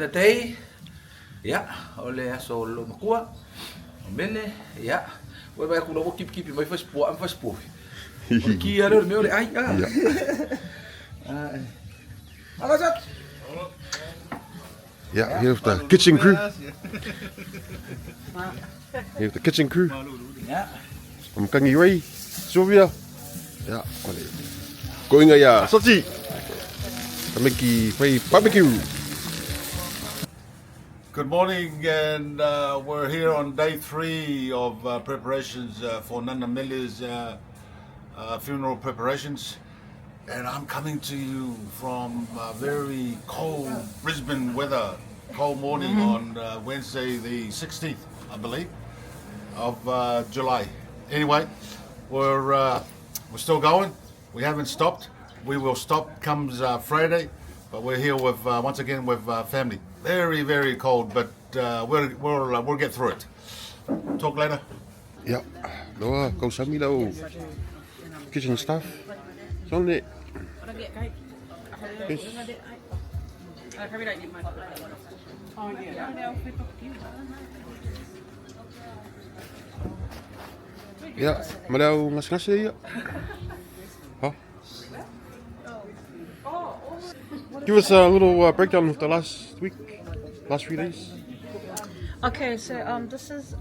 Another day, ia, o le aso o le loomatua, o Mele, ia, ua vaai atu la ua kipikipi mai fasipuaa ma fasipuofi. O le ki lava lea o le mea o le ai, a. Malo sat! Yeah, here with the kitchen crew. Here with the kitchen crew. Yeah. I'm Kangi Ray, Sylvia. Yeah, ole. Koinga ia Sochi. Tameki whai barbecue. Good morning, and we're here on day 3 of preparations for Nana Mele's funeral preparations. And I'm coming to you from very cold Brisbane weather, cold morning on Wednesday the 16th, I believe, of July. Anyway, we're we're still going. We haven't stopped. We will stop comes Friday, but we're here with once again with family. Very very cold, but we'll we'll we'll get through it. Talk later. Ia, loa kausami lau kitchen staff. Sone. Yes. Ia, ma le au gasegase ia. Huh? Give us a little breakdown of the last week, last 3 days. Okay, so this is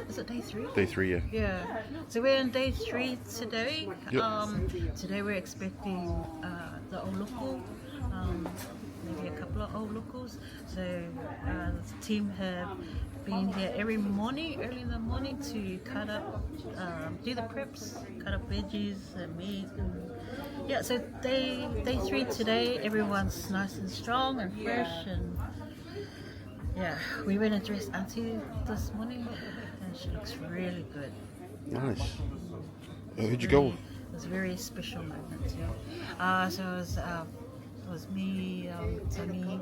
is it day 3? Day 3, yeah. Yeah. So we're in day 3 today. Yep. Today we're expecting the Oloko, maybe a couple of Olokos. So the team have been here every morning, early in the morning, to cut up, do the preps, cut up veggies and meat. And yeah, so day 3 today, everyone's nice and strong and fresh. And yeah, we went and dressed Auntie this morning, and she looks really good. Nice. Who'd you go with? It was a very special moment. Yeah. So it was me, Tony,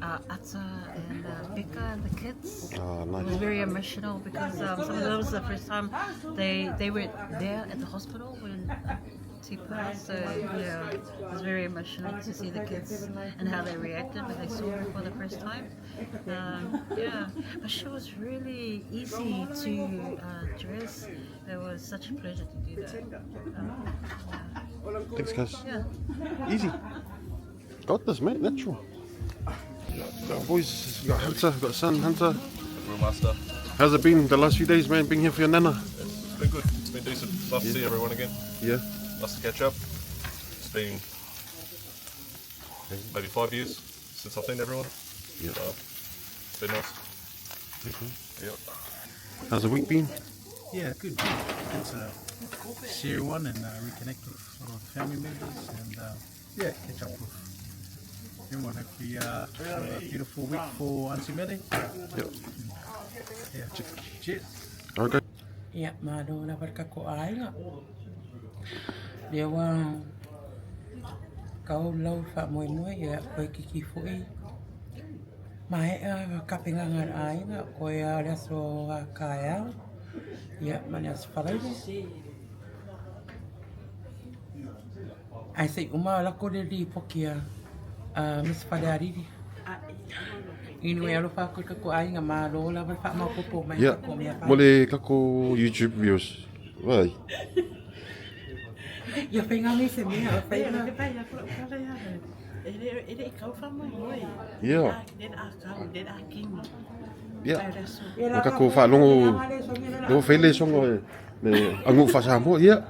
Ata, and Becca and the kids. Oh, It was nice. very emotional because some of them was the first time they were there at the hospital when Auntie passed. So yeah, it was very emotional to see the kids and how they reacted when they saw her for the first time. Yeah, but she was really easy to dress. It was such a pleasure to do that. Thanks, guys. Yeah. Easy. Got this, mate. Natural. Boys, you got Hunter, got son Hunter. Brewmaster. How's it been the last few days, man? Being here for your nana? It's been good. It's been decent. Nice to see everyone again. Yeah. Nice to catch up. It's been maybe 5 years since I've seen everyone. Yeah. So, it's been nice. Yeah. How's the week been? Yeah, good. It's a see everyone and reconnect with a lot of family members and yeah, catch up with everyone. Hopefully, have a beautiful week for Auntie Mele. Yep. Yeah, cheers. Okay. Ia, malo lava le kako aiga. Lea ua kau lau faamoemoe, ia koe kiki foi. Maea kapegaga a le aiga, koe a o le aso a kaeao, ia ma le aso Faraire. Ae se i uma lako le lipoti a Miss Falealili. Anyway, alofa atu i le tatou aiga, malo lava le faamaopoopo mai Yeah. tatou mea Mo fai. le kako YouTube viewers. Vai. Ia faiga nei se mea, o faiga. Yeah. Yeah. O kako whaalongo, o whaile songo e, me angu whasamoa, yeah.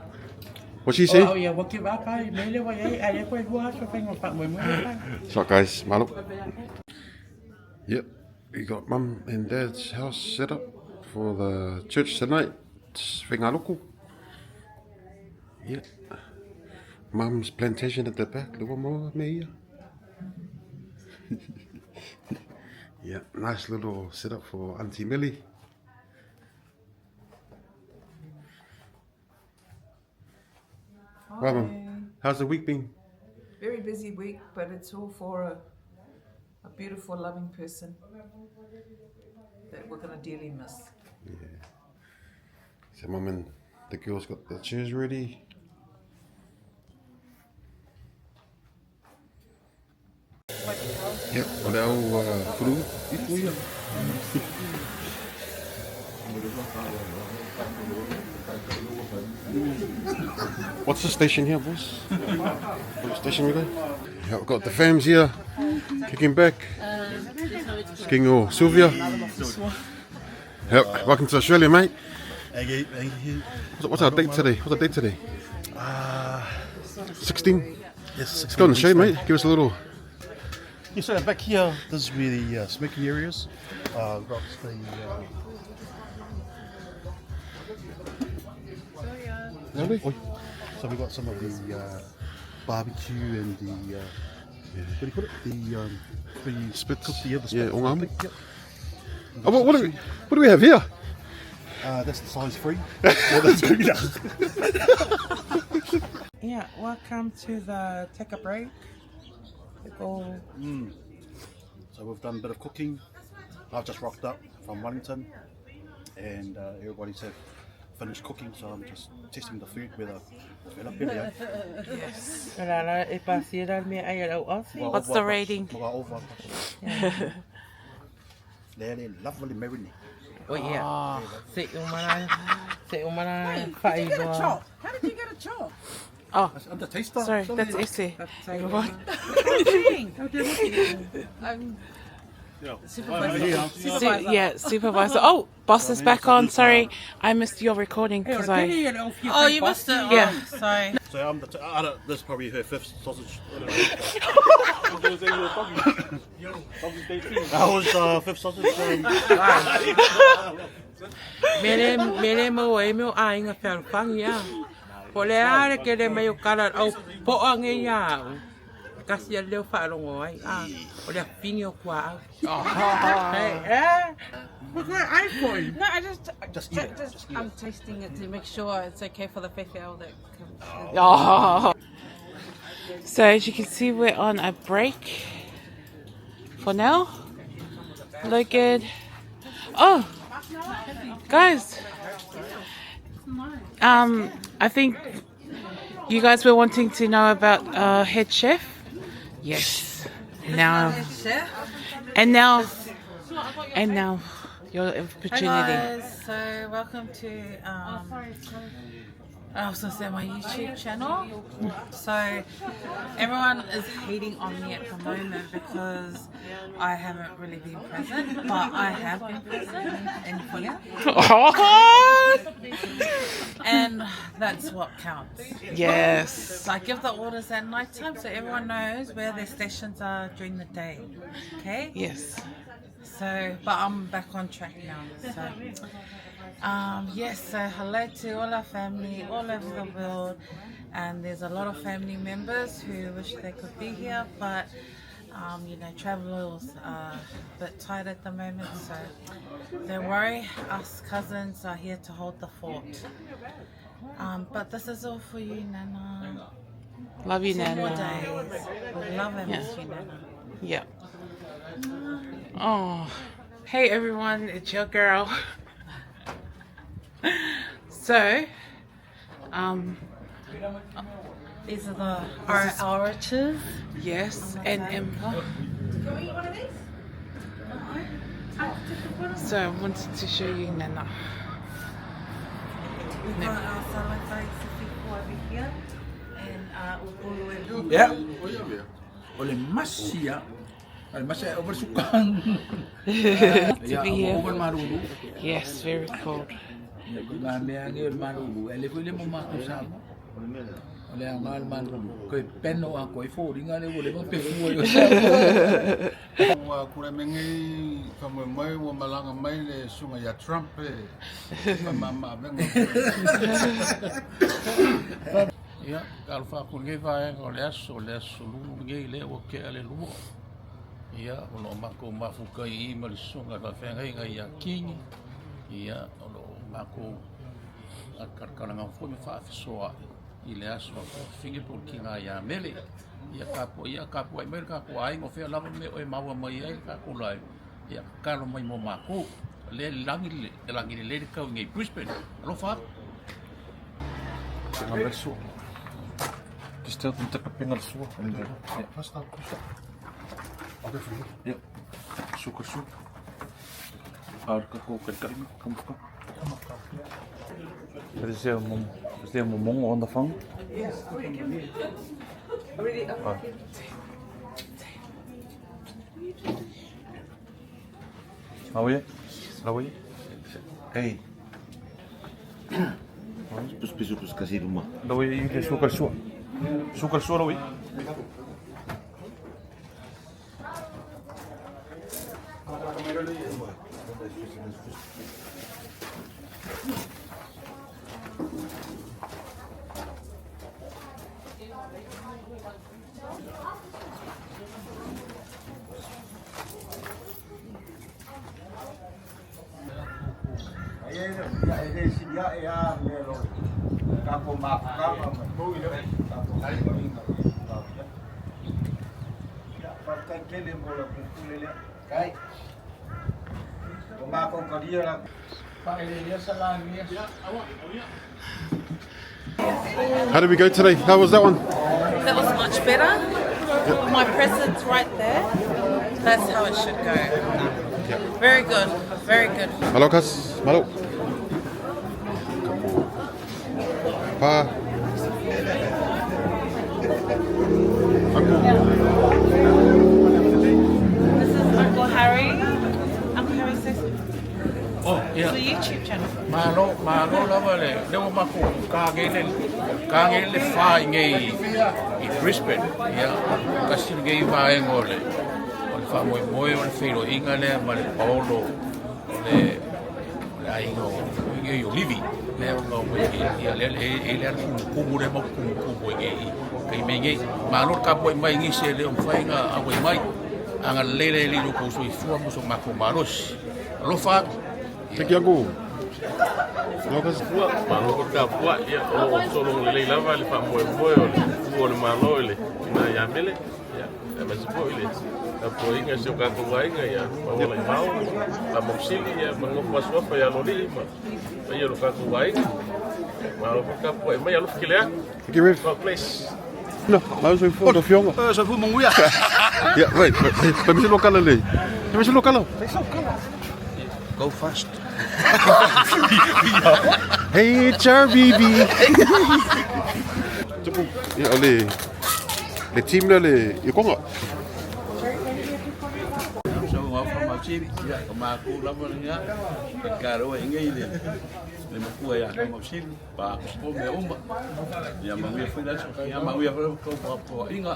What's she say? O au ia, ua give up ai, mele ua iai, ai e koe lua aso faiga o faamoemoe ia fai. So guys, malo. Yep, we got mum and dad's house set up for the church tonight. It's Faigaloko. Yeah. Mum's plantation at the back, the one more me here. Yeah, nice little setup for Auntie Millie. Right, Mum. How's the week been? Very busy week, but it's all for a beautiful, loving person that we're going to dearly miss. Yeah. So Mum and the girls got the chairs ready. Ia, o le au pulu ipu ia. What's the station here, boys? What station we go? Yeah, we've got the fams here, kicking back. King or Sylvia. Yep, welcome to Australia, mate. Thank you, thank you. What's our date today? What's our date today? 16? Yes, Let's go in the shade, mate. Give us a little. Yeah, so back here, this is where the smoking area is. We've got the. Lovely. So we've got some of the barbecue and the. What do you call it? The the Spits. Cook, yeah, the Yeah, spits. ongamu. Yep. Oh, what do we have here? That's the size 3. Well, that's good enough. Yeah, welcome to the take a break. Go. So we've done a bit of cooking. I've just rocked up from Wellington, and everybody's have finished cooking, so I'm just testing the food whether. Yes. What's the rating? Lovely marinade. Oh yeah. Se umana, se umana whairoa. How did you get a chop? Oh, I'm the taster. sorry, that's Ese. What? I'm Yeah, supervisor. Oh, boss is back on. Sorry, I missed your recording because I. Oh, you missed it. Yeah. Oh, sorry. So I'm the. I don't, this is probably her fifth sausage. That was fifth sausage. Mele mele mo e mo ainga whangi ia. Po le are ke le mai o kala au po'a nge ia au. Kasi a leo whaarongo ai. Ah, o le whini o kua au. Hey, eh? Look what iPhone. No, I just, Just eat it. Just eat I'm tasting it to make sure it's okay for the faifeau that comes. Oh. So as you can see, we're on a break for now. Look good. Oh, guys. I think you guys were wanting to know about head chef. Yes. Now Chef. and now and now your opportunity. Hi guys, so welcome to I was gonna say my YouTube channel. So everyone is hating on me at the moment because I haven't really been present, but I have been present in here, and that's what counts. Yes. So I give the orders at night time so everyone knows where their stations are during the day. Okay? Yes. So, but I'm back on track now. So, yes, so hello to all our family all over the world. And there's a lot of family members who wish they could be here, but you know, travel's a bit tight at the moment. So, don't worry, us cousins are here to hold the fort. But this is all for you, Nana. Love you, 2 more Nana. days. We love and miss you, Nana. Yeah. Oh, hey everyone, it's your girl. So, these are the our oranges. Yes, and Emma. So I wanted to show you Nana. We've got our salatai sifiko over here, and upolu. Yeah. O le masia. O le masia over sukang. To be here. Over maruru. Yes, very cold. Ngā mea nge o le maruru. E le fui le mo mātou sama. O le anga le maruru. Koe peno a koe fōringa le o le mo pefua i o sama. Ua kura mengi ka mo mai ua malanga mai le sunga ia Trump e. Ka mama venga. Ia, ka alofa aku lenei vaega o le aso, le aso lulu lenei lea ua tea le lua. Ia, o loo makou mafukai i ma le susuga i le faafeagaiga ia Kingi. Ia, o loo makou akalakalaga foi ma faafesoa'i i le aso a fafine po o le kina ia Mele. Ia tapuai, ia tapuai mai le tatou aiga o fea lava le mea o e maua mai ai le tatou lae. Ia tatalo mai mo makou. Lea le lagi le lagi lelei le tau i nei Brisbane. Alofa atu. Just tell them to put in the sua. Yeah. I'll go from here. Yep. Suka suka. Come, come. Is there a momongo on the phone? Yes. Already. How are you? How are you? Hey. Pus kasi rumah. Lawi i le suka sua. Suka sua lawi. How did we go today? How was that one? That was much better. My presence right there. That's how it should go. Yeah. Very good. Very good. Malo kas, malo. Pa. Uncle. This is Uncle Harry. Uncle Harry says Oh, yeah. it's a YouTube channel. Malo, malo lava le. Lewa mako ka ngele fa ngai i Brisbane. Yeah. Kasi ngai vaenga o le faamoemoe o le feiloaiga lea ma le paolo o le aiga o i o Livi lea ua mai ia lea e le ala kumukumu lea mau kumukumu i ngai kai mea nei. Malo le tapuai mai nisi e le o mafai ona auai mai agalelei le alii i lo outou soifua ma so matou malosi. Alofa atu. Thank you, Uncle. Malo ko tapuai, ia, o loo sologa lelei lava le faamoemoe o le tupu o le Malo i le tina ia Mele, ia, aemaise foi le tapuaiga a si o tatou aiga ia Maualaimao, Lamausili, ia, ma le nofo asuafa ia Lolii ma paia o lo tatou aiga. Malo foi le tapuai mai, alofa kele atu. Thank you, Rev. God bless. No, lau soifua, lau afioga. Soifua manuia. Ia, wait, wait, fai mai se lua kala lelei. Fai mai se lua kala. Go fast. Hey, it's our BB. Tupu, ia, o le, le team lea le i Konga. So ngā whakamausivi, ia, ka mākou lava le ngā, e kārewa i ngei le, le makua ia whakamausivi, pa ko mea uma. Ia manuia foi le aso, ia manuia foi kou whakapoainga.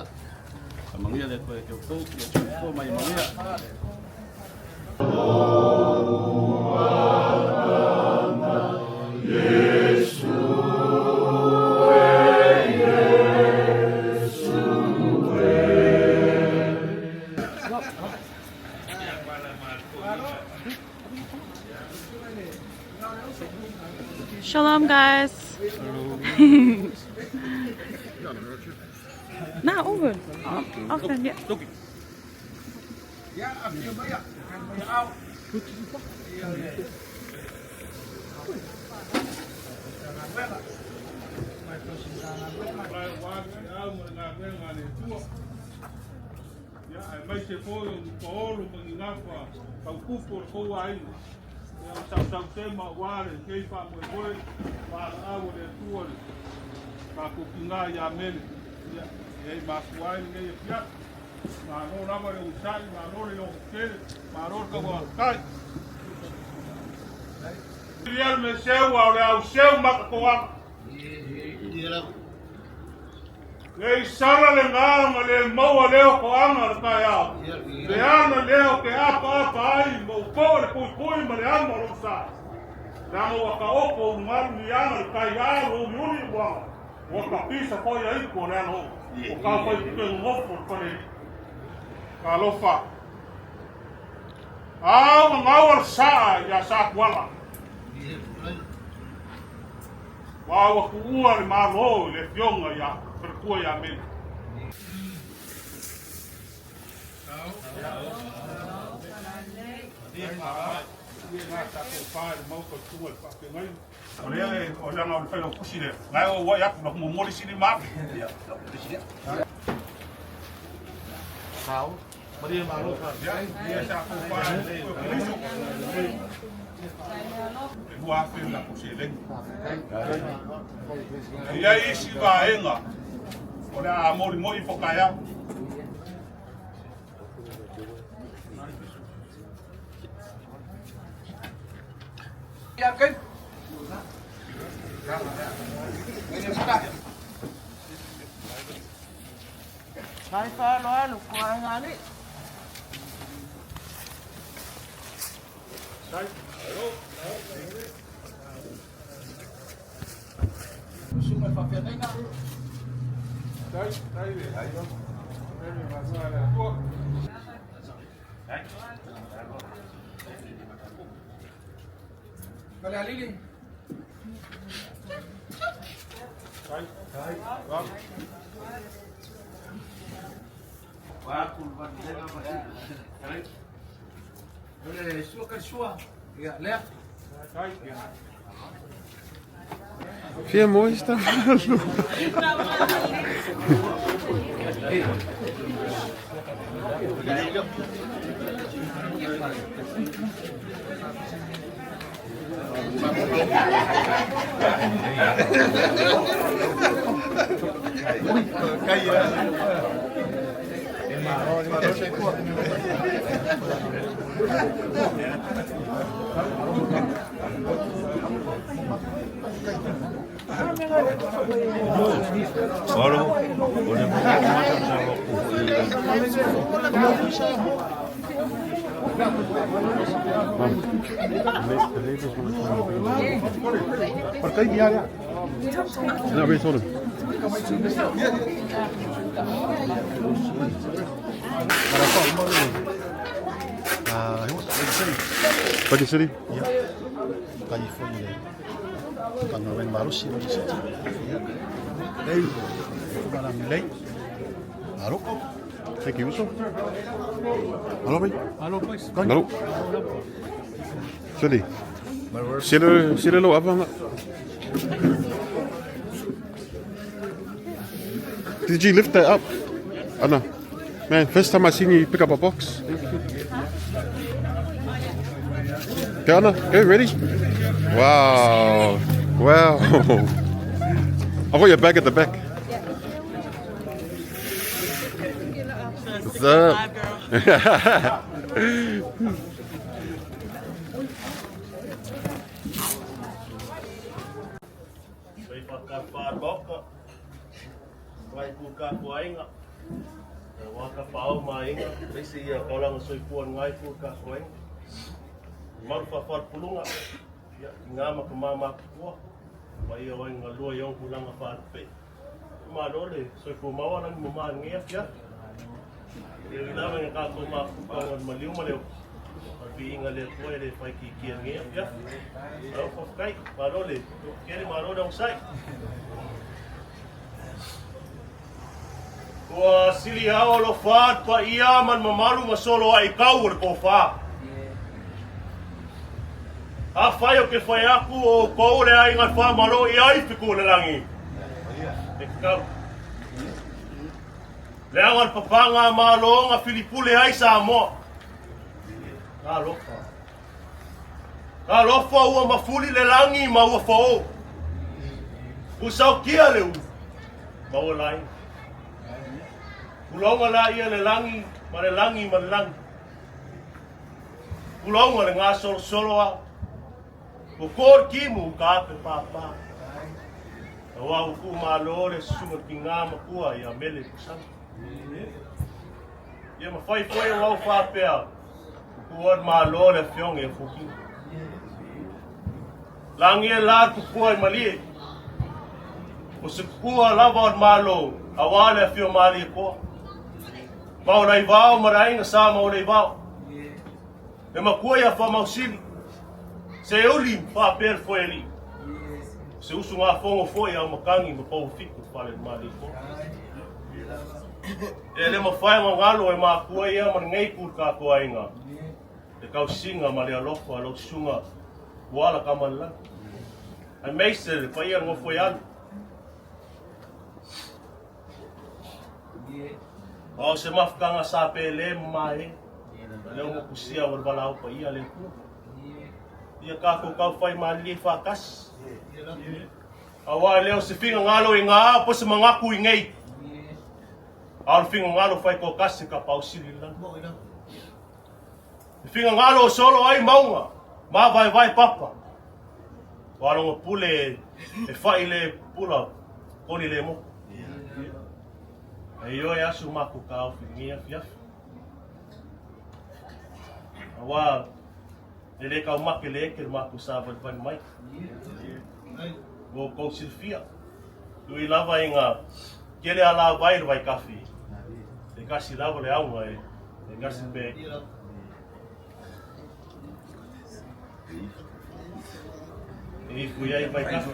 Ka manuia le koe ke kou, ia soifua mai manuia. Shalom, guys. Nah, all good. Okay, yeah. Ia, aemaise foi o paolo ma ni gafa tautupu o le tou aiga. Ia, o sausautema aua lenei faamoemoe valaau a le Atua i le tatou tina ia Mele. Ia, e mafua ai lenei afiafi. Malo lava le onosai, malo le logo tele, malo le tauagatai. Ia le meseu a o le auseu makatoaga. Le i sala le gā ma le maua lea o toaga o le taeao. Le ana lea o te apaapa ai ma upoo le puipui ma le ama o lou sa. Leaga ua taoto ulugalu ni aga le taiā ua uliuli le moaga. Ua tapisa foi a ipu o le aloo. O taufai pute nonofo le falealii. Talofa. Au gagau o le saa iā Satuala. Aua ua tuua le Malo i le Afioga ia Faletua ia Meli. O lea e, o leaga o le failautusi lea, na e auauai atu na momoli sili ma ave. Ia sa fofā e o Keriso. E 2000 le latou seleni. E i ai isi vaega o le a molimoi ifo taeao. Mai faaaloalo ko aiga alii. Fia moe sta malu. No, I already told him. Bagi City? Ia. Kai foi le Kanga Marosi Bagi City. Ia. Ei, Fumalang lei. Alo. Thank you, Uso. Alo, mate. Alo, boys. Alo. Sili. Sila, sila lo apa Did you lift that up? I know. Man, first time I seen you pick up a box. Go, Anna. Go, ready? Wow. Wow. I've got your bag at the back. What's up? Fai whakawhāroka, whai kū kākoainga, e waka whaau māinga, reisi ia kaulanga soifua ngai kū kākoainga. Maru whawharpulunga, ia, i ngā maka māmā kua, wa ia wai ngā lua i ong hulanga whaarupe. Malo le soifua maua langi mo maa ngea fia. Ia i lava ngā kākou mā kuka ngā maliu ma leo. Inga le koe le whai ki kia ngea fia. Au whawhakai, malo le, kere malo le sai. Ua sili ao lo whaat pa ia man mamalu ma solo ai kau o le kōwhā. A whai o ke whai aku o kou le ai ngā whā malo i ai fiku le langi. E kau. Le anga papanga malo ngā Filipule ai Samoa. Ka lofa. Ka lofa ua mafuli le langi ma ua whao. Usau kia le u. Ma ua lai. Ulonga la ia le langi, ma le langi ma le langi. Ulonga le ngā solo solo a. O kor kimu ka ape pāpā. Aua uku malo le sunga ki ngā makua i a mele kusana. Ia ma whai whai o au whāpea. Kua malo le fionga e fuki. Langi e la kukua i malie. O se kukua lava o malo, a wā le fio mali e koa. Mau nei vao marainga sa mau nei vao. E makua ia wha mausili. Se uli wha per foe li. Se usu ngā fongo foe au makangi ma pau fiku whale mali koa. E le mawhai ngā ngalo e makua ia ma ngei pūr ka koa inga. E kau singa ma le alofa alo sunga wala ka manla. Ai meise le paia ngō foe alu. A o se mafutaga sa pele ma maē, lea ua mokusia ua le valaau paia a le Atua. Ia tatou taufai malilie faatasi. Auā e le o se finagalo i gā po o se manatu i nei, a o le finagalo faitoatasi e Tapaau Sili i le lagi. Le finagalo o solo ai mauga ma vaevae papa, o aloga pule e fai le pula koli le moku. E ioe aso matou taofi i lenei afiafi. Auā e le taumate le eke le matou savalivali mai. Ua outou silafia, e ui lava ina tele alavai le vaitafe, e tasi lava le auga e tasi pe. E ifo i ai vaitafe,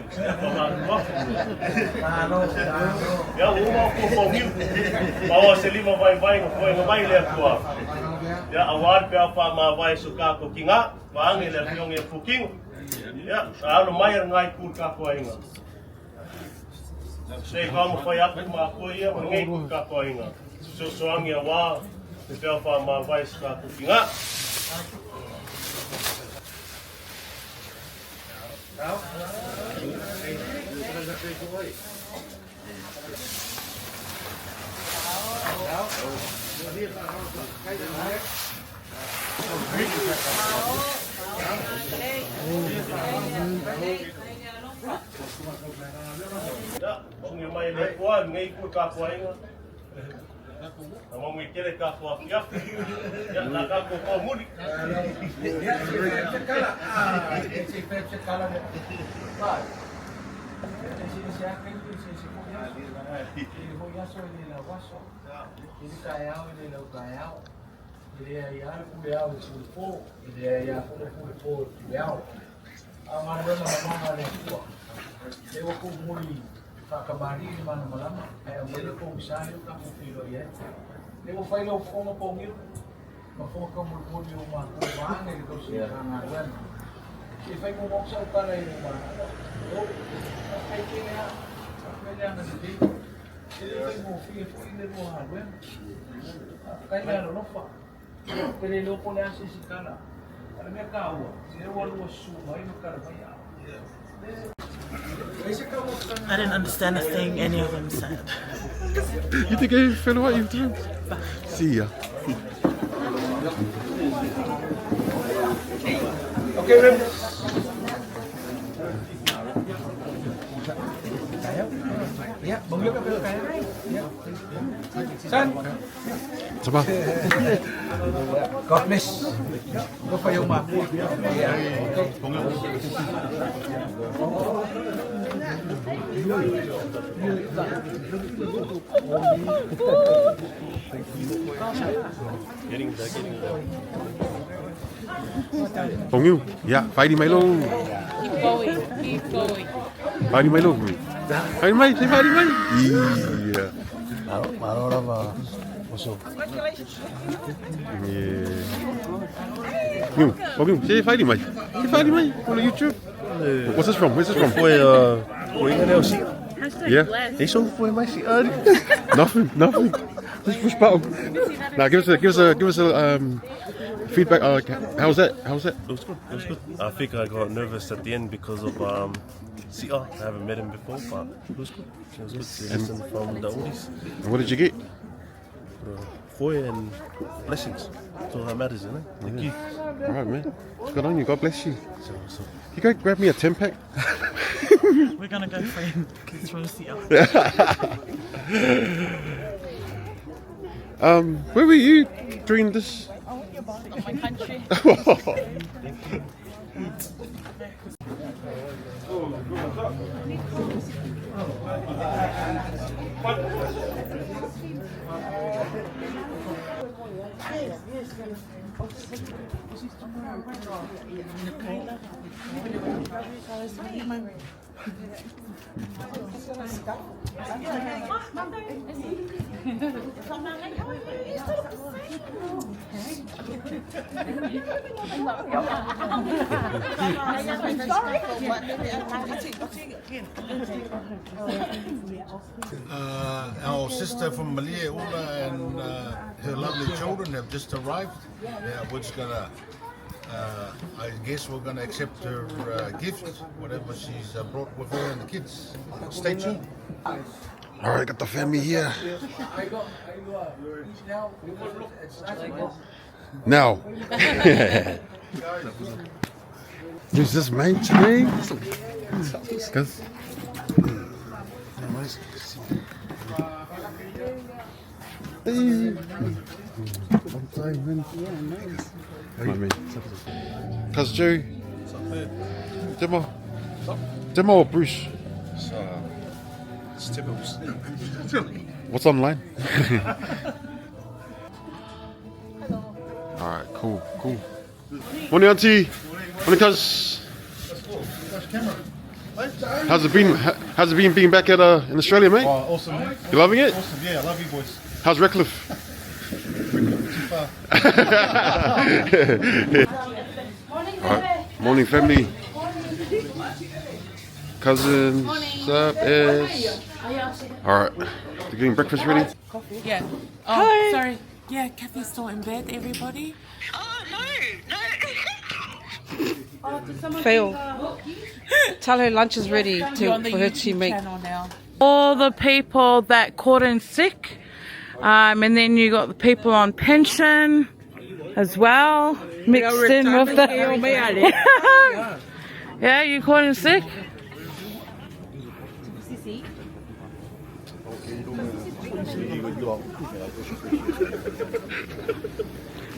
Ia ua uma o pauniu. Maua se lima vaivai na foega mai le Atua. Ia auā le peau faamavae so tatou tiga, vaeane le afioga ia Fukigo. Ia, a alo mai a lena itu i le tatou aiga. Se i taumafai atu matou ia ma lenei itu i le tatou aiga. Fesoasoani auā le peau faamavae so tatou tiga. Ia, manuia mai e le Atua lenei itu i le tatou aiga. Na manuia tele tatou afiafi. Ia, na tatou toa muli. Faatamalii le malamalama ae aumai le pogisa lea ua tatou feiloai ai. Lea ua fai lau fofoga pogiu ma fofoga taumolimoli o matou vaega i le tausiga Matagaluega. Se i fai muamua atu sau tala i lou malaga. Oi, faafetai tele lava, faafetai le agalelei. E le faigofie foi le lua galuega. Faafetai le alolofa. Ou te le iloa po o le a se isi tala. A o le mea taua, lea ua lua susu mai ma tala mai au. I didn't understand a thing any of them said. You think I fell away? See ya. Okay, Rim. Son. Sama. God bless. Alofa i ou makua. Getting there, getting there. Pongiu, ia, faili mai lou. Keep going, keep going. Faili mai lou. Faili mai, se faili mai. Ia. Malo, malo lava. Oso. Yeah. Niu, Pongiu, se faili mai. Se faili mai on YouTube. What's this from? Where's this from? Foi, foi Yeah. Isso foi mais Nothing, nothing. Just push button. Now give us a, give us a, give us a feedback. How's that? How's that? It was good. It was good. I think I got nervous at the end because of Sia. I haven't met him before, but it was good. It was good to listen from the oldies. And what did you get? Foi and blessings. That's all that matters, isn't it? Thank you. All right, man. Good on you. God bless you. You go grab me a 10 pack. We're gonna go for him because it's from Sia. Where were you during this? My country. Uh, our sister from Malia and uh, her lovely children have just arrived. Yeah, we're just gonna, uh, I guess we're gonna accept her uh, gift, whatever she's uh, brought with her and the kids. Stay tuned. All right, got the family here. Now. Who's this mate today? Cuz. Hey. Long time, man. Yeah, nice. Cuz Joe. Demo. Demo or Bruce? It's typical. What's online? All right, cool, cool. Morning, auntie. Morning, cuz. How's it been? How's it been being back at uh, in Australia, mate? Oh, awesome, mate. You loving it? Awesome, yeah, I love you boys. How's Redcliffe? Too far. All right. Morning, family. Cousins, up, S. All right, you getting breakfast ready? Yeah. Oh, sorry. Yeah, Kathy's still in bed, everybody. Fail. Tell her lunch is ready You're to, on the for her YouTube to make. channel now. All the people that caught in sick, and then you got the people on pension as well, mixed in with the. yeah, you caught in sick?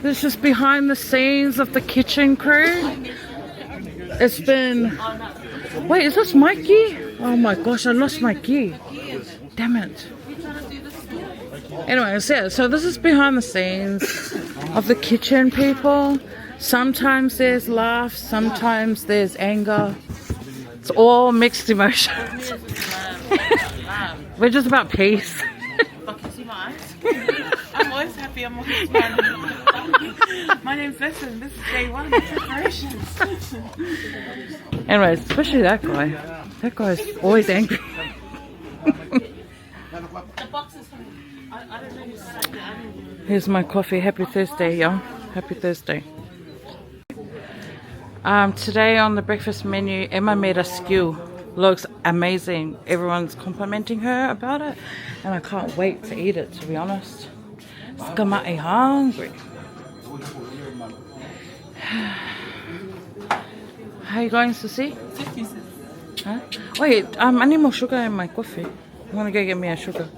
This is behind the scenes of the kitchen crew. It's been. Wait, is this my key? Oh my gosh, I lost my key. Damn it. Anyways, yeah, so this is behind the scenes of the kitchen people. Sometimes there's laughs, sometimes there's anger. It's all mixed emotions. We're just about peace. Fucking see my eyes. I'm always happy. I'm always smiling. my name's Listen. This is day one of preparations. Anyways, especially that guy. That guy's always angry. The box is from. I, I don't know who's Here's my coffee. Happy Thursday, y'all. Happy Thursday. Today on the breakfast menu, Emma made a skew. Looks amazing. Everyone's complimenting her about it, and I can't wait to eat it, to be honest. It's got me hungry. How you going, Susie? Huh? Wait, I need more sugar in my coffee. I'm gonna go get me a sugar.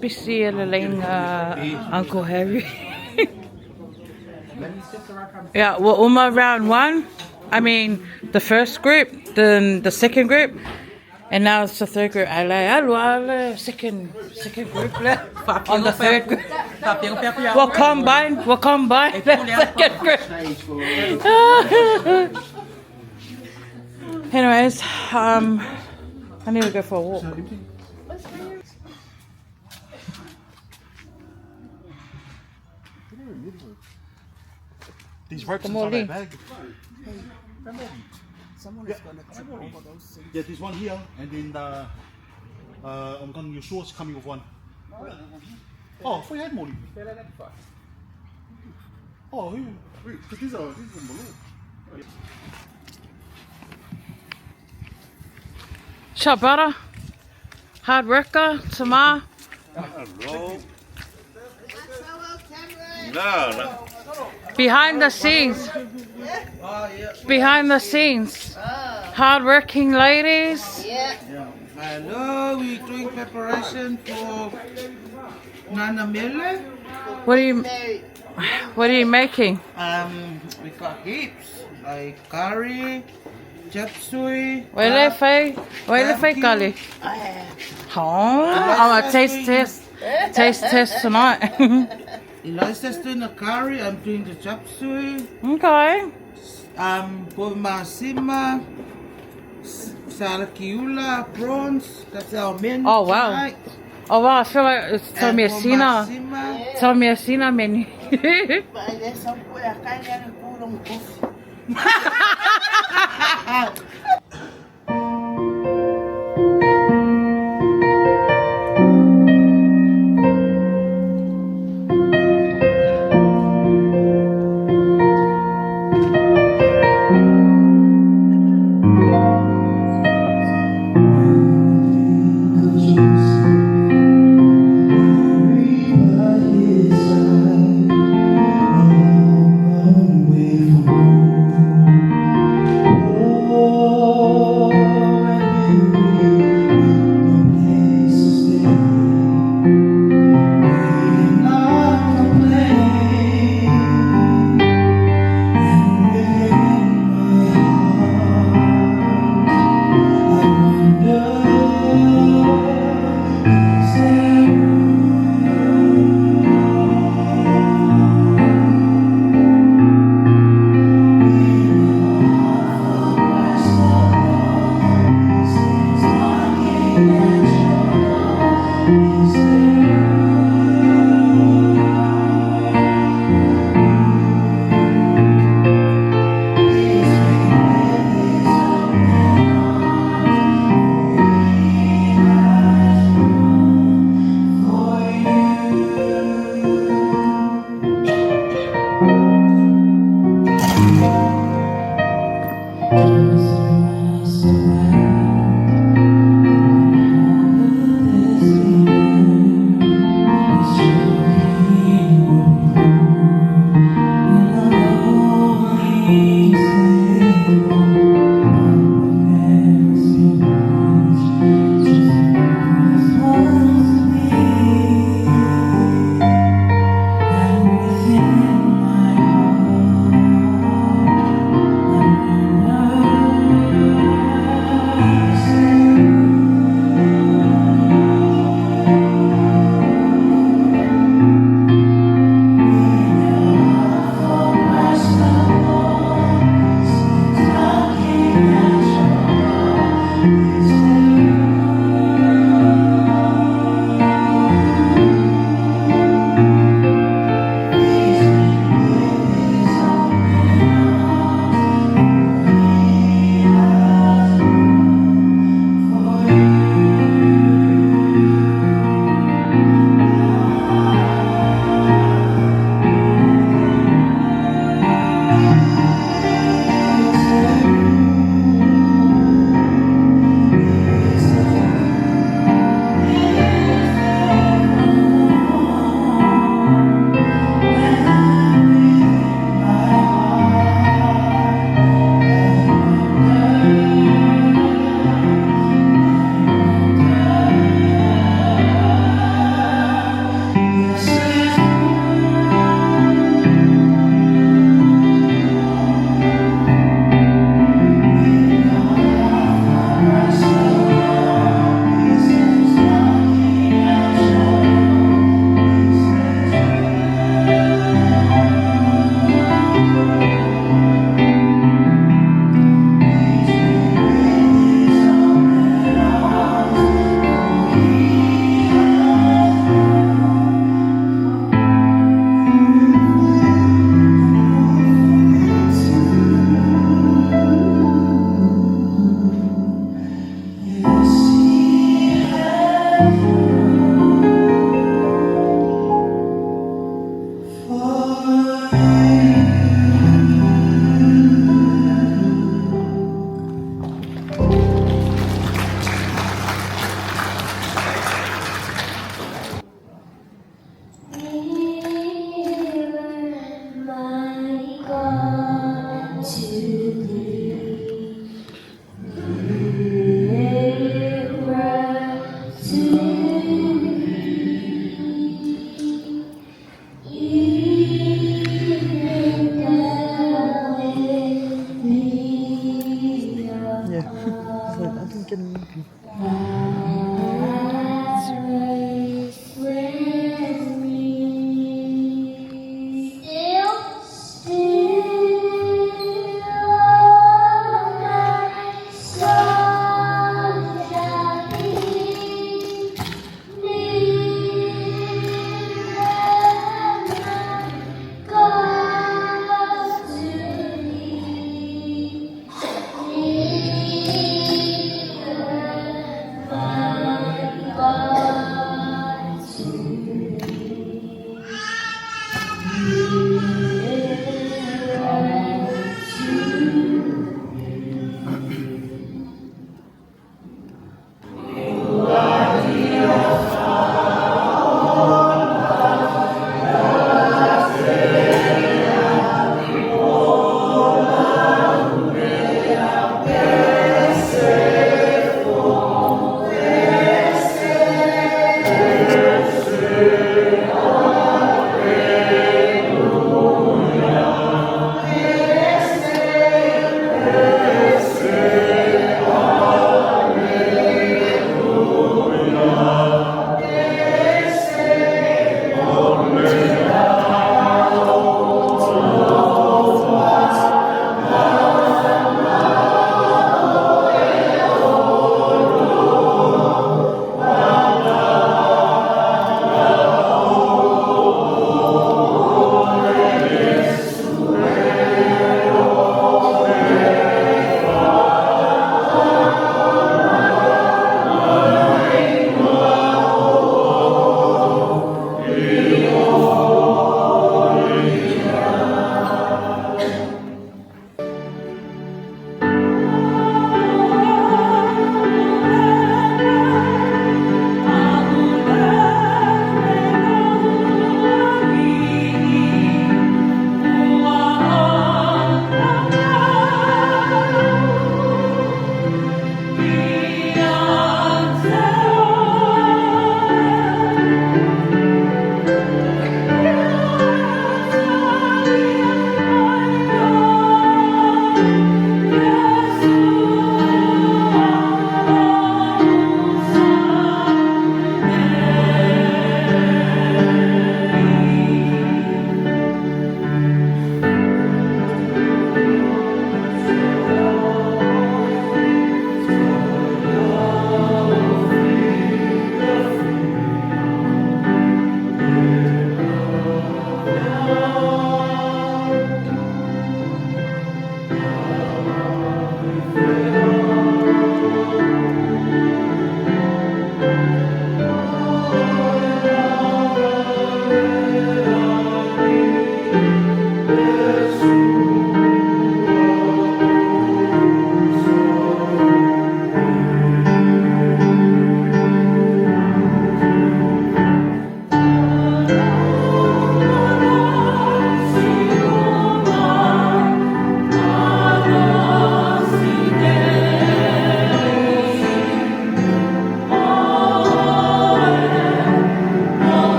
Busy Uncle Harry. yeah, well, Uma round one. I mean, the first group, then the second group, and now it's the third group. Second, second group on the third group. We'll combine, we'll combine the second group. Anyways, I need to go for a walk. These ropes Come inside on, that Lee. bag. Someone Yeah. is gonna trip over those things. Yeah, there's one here, and then I'm coming. Your shorts coming with one. Oh, for had morning. Oh, who? Because these are these are below. Shabara, hard worker, Tamar. Hello. No, no. Behind the scenes. Behind the scenes. Hard working ladies. Yeah. Hello, we're doing preparation for Nana Mele. What are you What are you making? We got heaps like curry, chop suey. Wele fai, wele fai kali. Oh, I'm a taste test. Taste test tonight. Eliza's doing the curry, I'm doing the chop suey. Okay. Masima, Salakiula, prawns. That's our menu Oh wow. tonight. Oh wow, I feel like it's And Tomiasina. Masima. Tomiasina menu.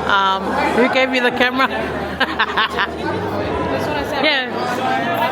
Um, who gave you the camera? yeah.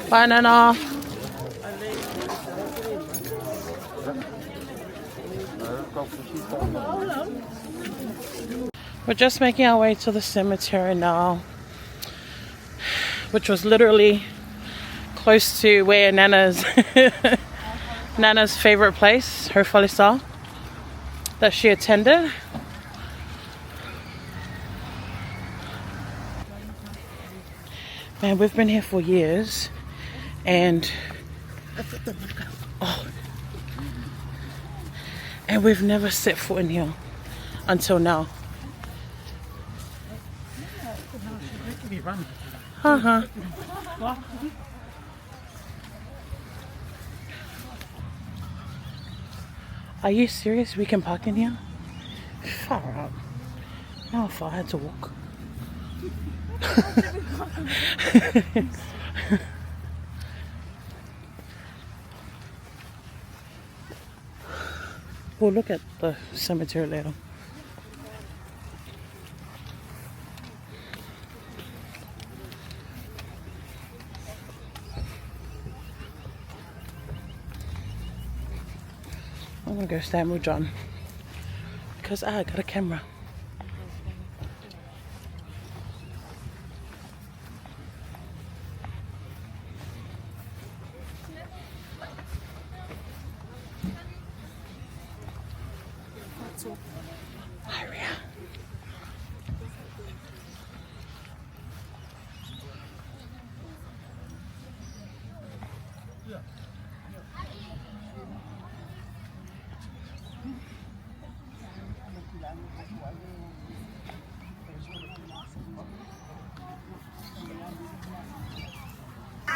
Bye, Nana. We're just making our way to the cemetery now, which was literally close to where Nana's Nana's favorite place, her falesa, that she attended. Man, we've been here for years and oh, and we've never set foot in here until now. Uh-huh. Are you serious? We can park in here? Far out. Now if I had to walk. we'll look at the cemetery later. I'm gonna go stand with John because I got a camera. Hi, Ria.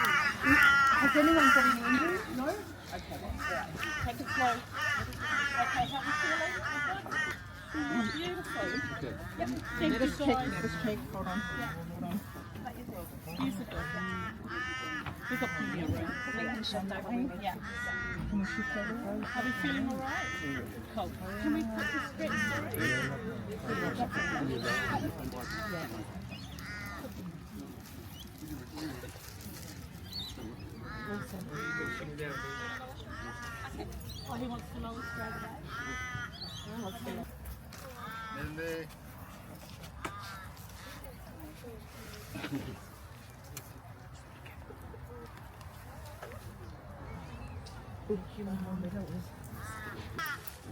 Has anyone got any injuries? No? Okay, that's all right. Take it slow. Okay, how are we feeling? Beautiful. Yep. Thank Let you, us check, guys. let us check. Hold on. Yeah. Hold on. Beautiful. We've got plenty of room. We can shift over. Yeah. Can we shift over? Are we feeling all right? Cool. Can we put the stretch through? Okay. Oh, he wants to lower straight away. He wants to lower.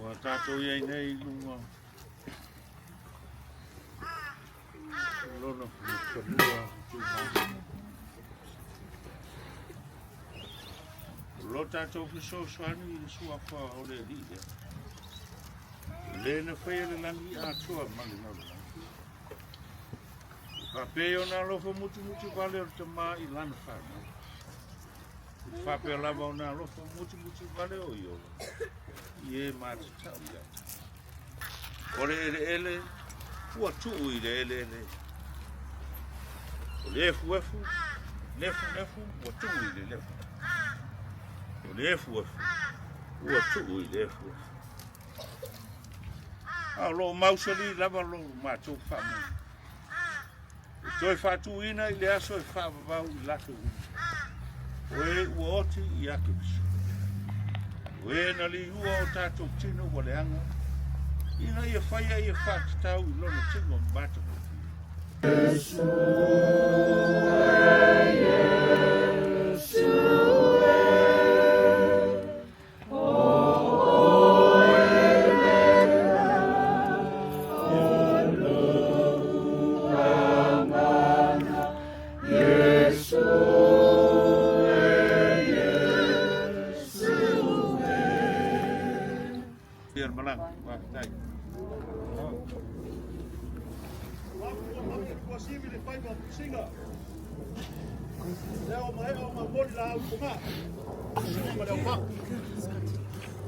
Ua tātou i ai nei i luga o lona fanua tumau. O lo tātou fesoasoani i le suafa o le Alii lea. O le na faia le lagi atoa ma le lalolagi. E faapea ona alofa mutimuti vale o le Tama i lana fanau. E faapea lava ona alofa mutimuti vale o Iola i e matatau ia te. O le eleele ua tuu i le eleele. O le efuefu, nefunefu ua tuu i le nefu. O le efuefu ua tuu i le efuefu. A o lo o mausali lava lo matou faamoemoe. E toe faatuina i le aso e faavavau i latou uma. O e ua oti i Keriso. O e na liua o tatou tino ua leaga, ina ia faia ia faatatau i lona tino matagofie.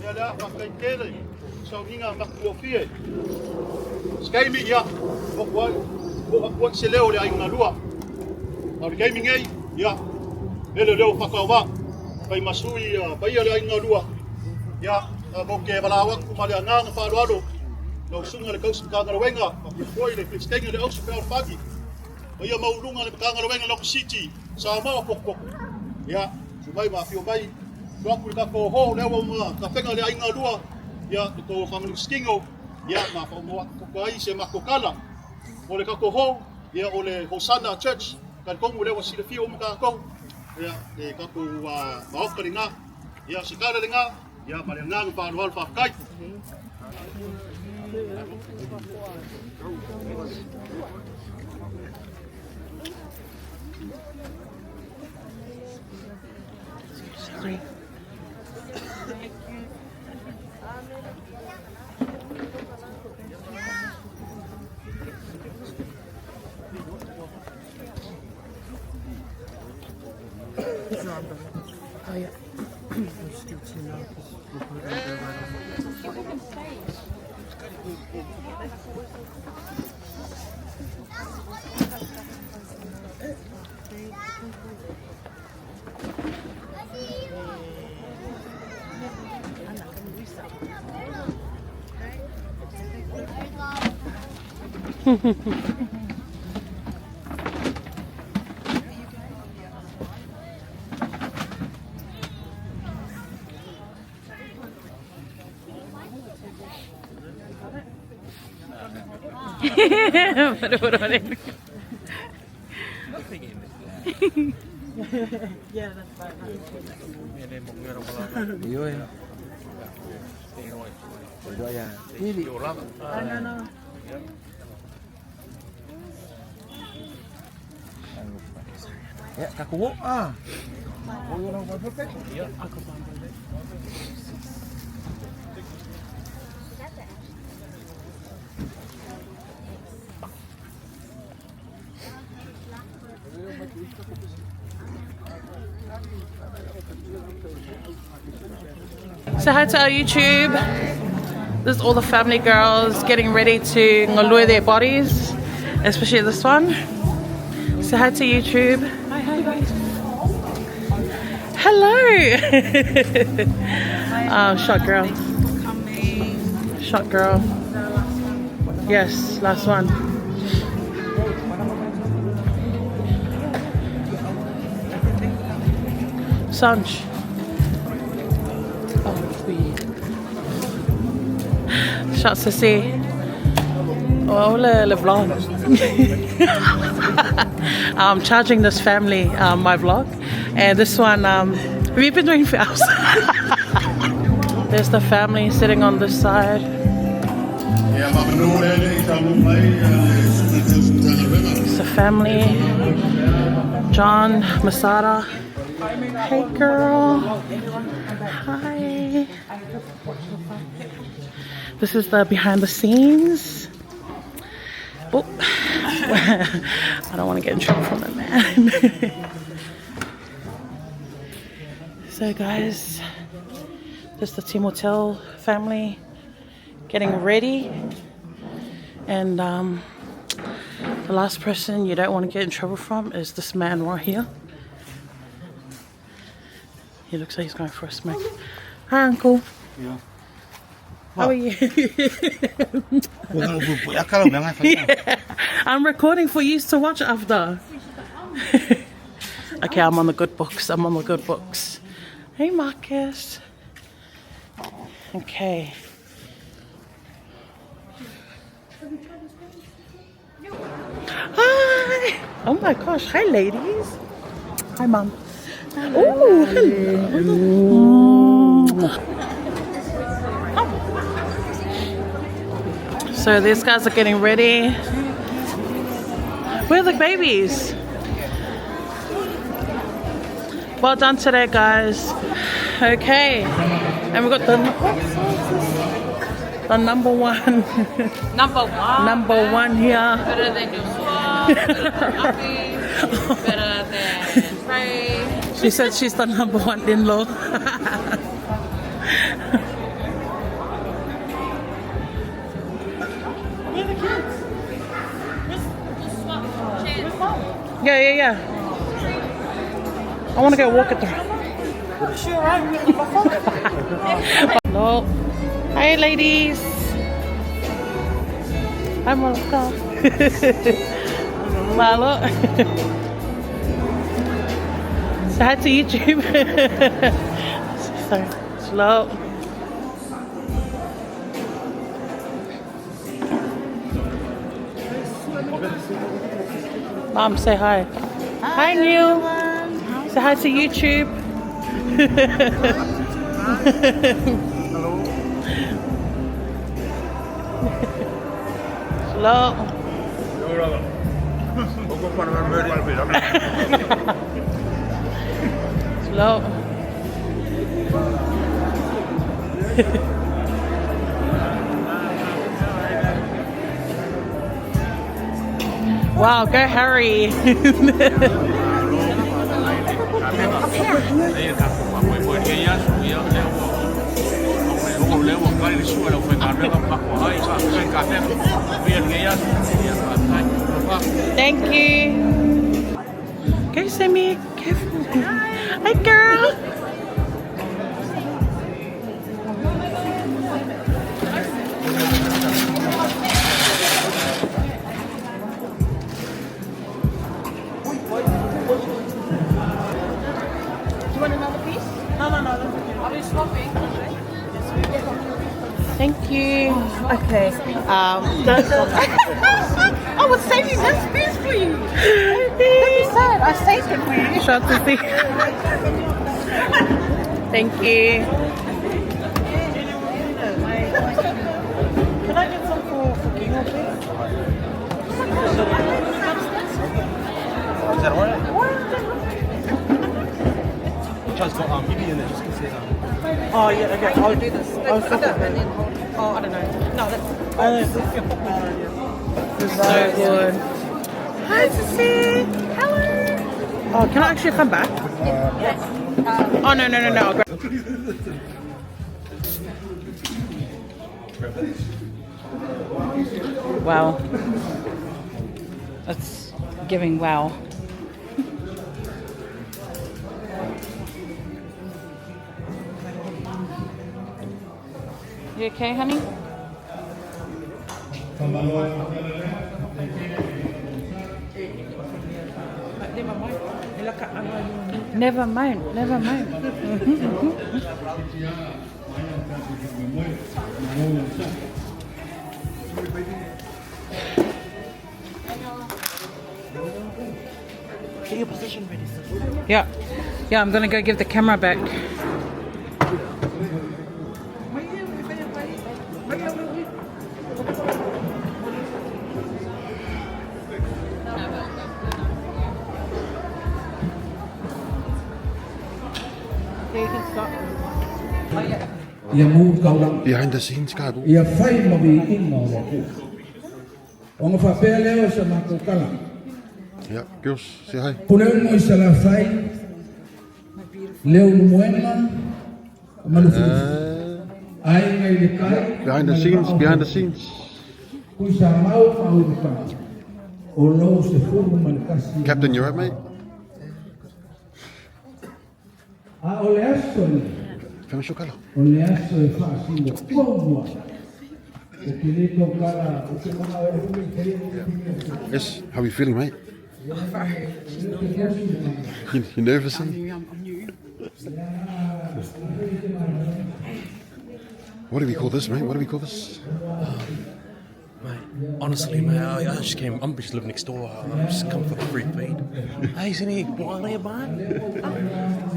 Ia lea faafetai tele sauniga matagofie. Se taimi ia oo ai oo atu ai se leo o le aiga galua. A o le taimi nei ia ele leo faatauvaa fai ma sui paia le aiga galua. Ia matou te valaau atu ma le agaga faaaloalo lau susuga i le tausi Matagaluega faapea foi le Peresetene o le Ausi Fealofani paia maualuluga le Matagaluega le Ofisa Samoa potopoto. Ia susu mai ma afio mai tuu atu le tatou hall lea ua uma tapena le aiga galua ia le tou faamalusilino ia ma faauma ai se matou tala. O le tatou hall ia o le Hosanna Church talitonu lea ua silafia uma tatou ia le tatou maota lena ia se tala lena ia ma le agaga faaaloalo faafetai. Sorry. Oh yeah. We'll just give it to you now because we're probably going to go right on. Yeah, that's fine. No, no. Ya, kaku ah. So hi to our YouTube. This is all the family girls getting ready to ngolue their bodies, especially this one. So hi to YouTube. Hi, hi guys. Hello. Oh, shot girl. Shot girl. Yes, last one. Sanj. Oh, we. Shots to see. Oh, le, le vlog. I'm charging this family my vlog. And this one, have you been doing for hours? There's the family sitting on this side. It's the family. John, Masada. Hey girl. Hi. This is the behind the scenes. Oh, I don't want to get in trouble from the man. so guys, this is the Timotel family getting ready. And um, the last person you don't want to get in trouble from is this man right here. He looks like he's going for a smoke. Hi, Uncle. Yeah. How are you? yeah. I'm recording for you to watch after. okay, I'm on the good books. I'm on the good books. Hey, Marcus. Okay. Hi. Oh my gosh. Hi, ladies. Hi, mom. Oh, hello. So these guys are getting ready. Where are the babies? Well done today, guys. Okay, and we've got the the number one. Number one. Number one here. Better than your better than Api, better than Ray. She said she's the number one in-law. Where are the kids? Yeah, yeah, yeah. I want to go walk at the. Hello. Hi, ladies. Hi, Malaka. Malo. Say hi to YouTube. Sorry. Slow. Mom, say hi. Hi, hi Neil. Say hi to YouTube. Hello. Hello. Hello. wow, go Harry. Thank you. Okay, Sammy. Careful. Hi, girl. Do you want another piece? No, no, no. That's okay. Are we swapping? Thank you. Okay. I was saving this piece for you. Don't be sad. I saved it for you. Shot to see. Thank you. Can I get some for, for Kingo, please? Is that alright? Just got BB in it, just in case. Oh, yeah, okay. I'll do this. I'll That's, and then hold. Oh, I don't know. No, that's. So good. Hi, Sissy. Hello. Oh, can I actually come back? Oh, no, no, no, no. I'll grab Wow. That's giving wow. You okay, honey? Never mind, never mind. Get your position ready, sis. Yeah. Yeah, I'm gonna go give the camera back. Okay, you can stop. Oh, yeah. Ia mu kaulanga. Behind the scenes ka go. Ia fai ma viiga o le Atua. Ona faapea lea o sa matou tala. Yeah, girls, say hi. Puleono i Salafai, Leulumoega ma Lufilufi. Aiga i le Tai Behind ma the le scenes, Vaa o behind the Fonoti. scenes. Tuisamau ma Auimatagi, o lou 11. Captain, you right, mate? A o le aso lenei, o le aso e faasino tonu ai, ou te le tautala, ou te manao e umi i te Yes, how are you feeling, mate? You, you nervous? Eh? I'm new, I'm new. What do we call this, mate? What do we call this? Mate, honestly, mate, I just came. I'm just living next door. I'm just come for the free feed. Hey, is any wine there, mate?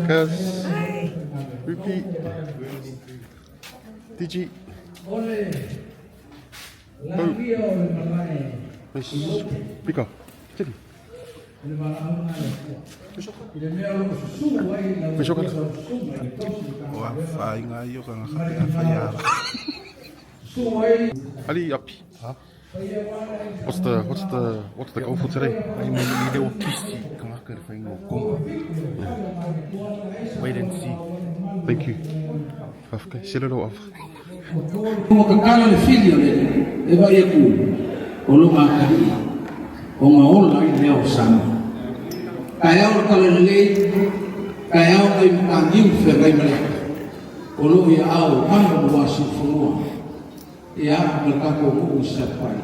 Cuz. Repeat. DG. O le lagia o le malae Nice. i Lote. Pika. Teddy. I le valaauga a le Atua. I le mea o lo o susuu ai lau Afioga o susuga i le tausi O a Matagaluega whainga i o ka ma ngā le a whai ara. Susuu ai Ali up. What's the what's the what's the goal for today? Ai mo ni leo kisi ka ngā ka whainga o konga. Wait and see. Thank you. Whawhkai, sirero of. Ua kakala le fili o le Alii e vaai aku o lo makali'i o ga ola ai lea o Samoa. Taeao le talalelei, taeao nai mataniu feagai ma le ata o lo o ia ao manu ma uasiufanua ia ma le tatou nuu i Sapai.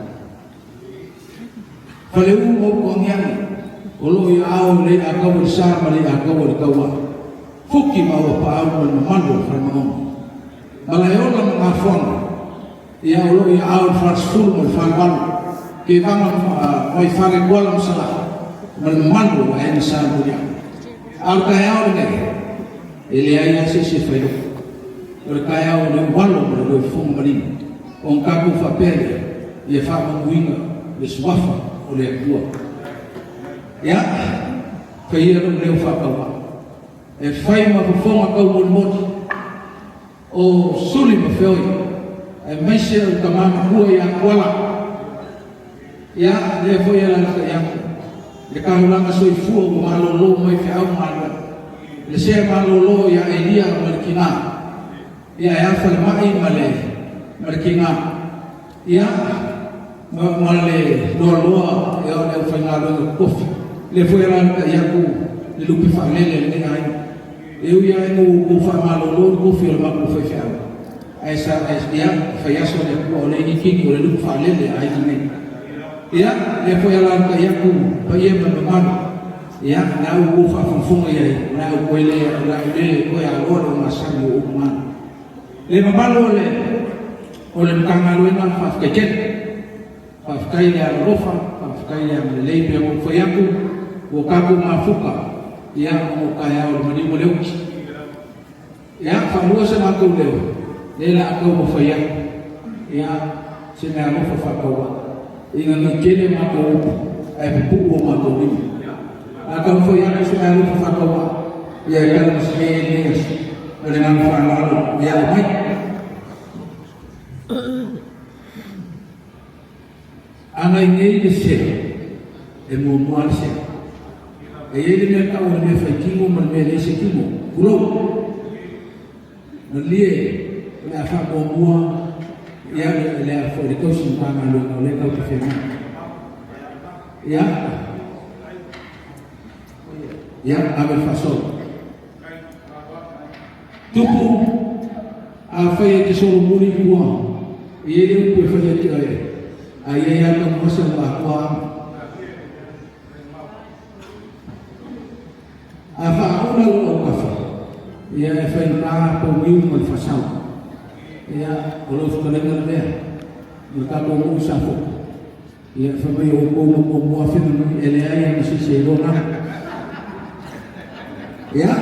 Faleu ma upu agiagi o lo o ia ao le i'a kaua i le sa ma le i'a kaua i le tauā. Fuki ma Uapaau ma le mamalu o le Falemanono. Malaeola ma Gafoaga, ia o lo o ia ao le Falesefulu ma le Falevalu, Kevaga mai Falekuala ma Salaha ma le mamalu o Aiga Sa Muliaga. A o le taeao lenei, e leai lava se isi e fai loko. O le taeao o le ualo ma le loifofoga malino, ona tatou faapea lea, ia faamanuiina le suafa o le Atua. Ia, fai ia lou leo faatauvaa, e fai ma fofoga taumolimoli o Suli ma Feoi, aemaise o le tama matua ia Tuala. Ia, lea foi e alalatai atu le taulaga soifua ua malolo mai feau ma galuega. Le sea malolo ia Elia ma le kina. Ia e a falemai ma le ma le kina. Ia, ma, ma le loaloa ia o le aufaigaluega kofi. Lea foi e alalatai atu le lupe faalele a lenei aiga. E ui lava ina ua ou faamalolo le kofi o le matou faifeau, ae sa, ae, ia, e fai aso le Atua o le inikini o le lupe faalele a aiga nei. Ia, lea foi e alalatai atu paia ma le mamalu, ia, na ua ou faafogafoga i ai, o le a ou toe le, o le a ou le toe aloa le ogasami o upu mana. Le mamalu o le, o le Matagaluega, faafetai tele. Faafetai le alolofa, faafetai le agalelei pei ona ou fai atu, ua tatou mafuta ia ona o taeao o le maliu ma le oti. Ia, faalua se matou leo, lea la a taumafai atu, ia, se meaalofa faatauvaa. Ina nei tele matou upu, ae pupuu o matou lima. A taumafai atu se meaalofa faatauvaa, ia e tala ma se ai lenei aso. Ma le agaga faaaloalo, ia aumai. Agai nei le sea, e muamua le sea. E i ai le mea tau o le mea fai tino ma le mea e leai se tino, tulou. Malie, o le a faamuamua ia le a foi le tausi Matagaluega o lea tatou te feagai. Ia, ia, ave le faasoa. Tupu, afai e te solomuli i tua, e i ai le upu e fai ia te oe, a i ai lava taumasa ua atoa au. A faaola lou autafa, ia e faigata tou niu ma le faasau. Ia, o lau fetalaiga le mea, ma le tatou nuu i Safotu, ia fai mai o outou na muamua afena mai, e leai lava ma se isi e iloa na. Ia,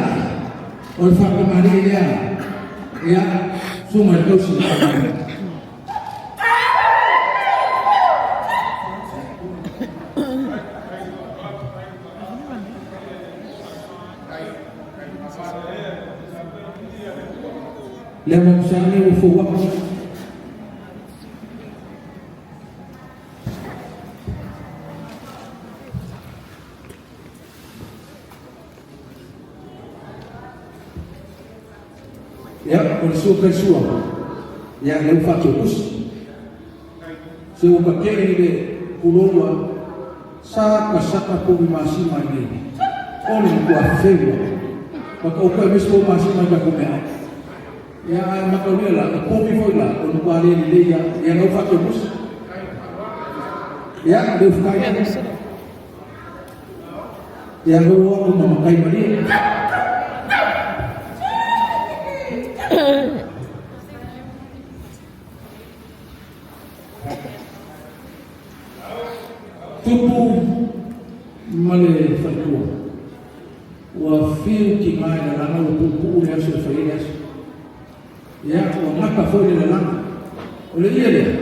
o le faatamalii lea, ia, susuga i le tausi Matagaluega. Le amakusa le ua fouaʻi. Ia, o le sua kai sua. Ia, le ua faatiokusi. Se ua kakee i le pulou a sa ka saka povi masima i nei. O le matua feua. Maka uka e mesi po masima i ka kumea. Ia, ai makaulia la, o povi foi la, o matua le le ia, ia lau faatiokusi. Ia, le ufukai. Ia lau aku ma makai malia. Tupu ma le faletua. Ua fiu tiga i lalaga ua puupuu le aso e fai ai le aso. Ia, ua gata foi le lalaga. O le ia lea,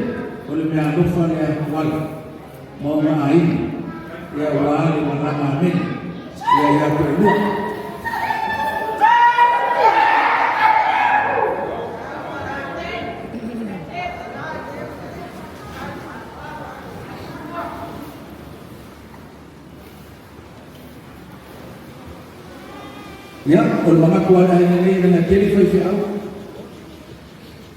o le meaalofa lea ua ala ma ona aiga, ia ua ale malama amene, ia ia toalua. Ia, o le manatu lava le aiga nei leaga e tele faifeau.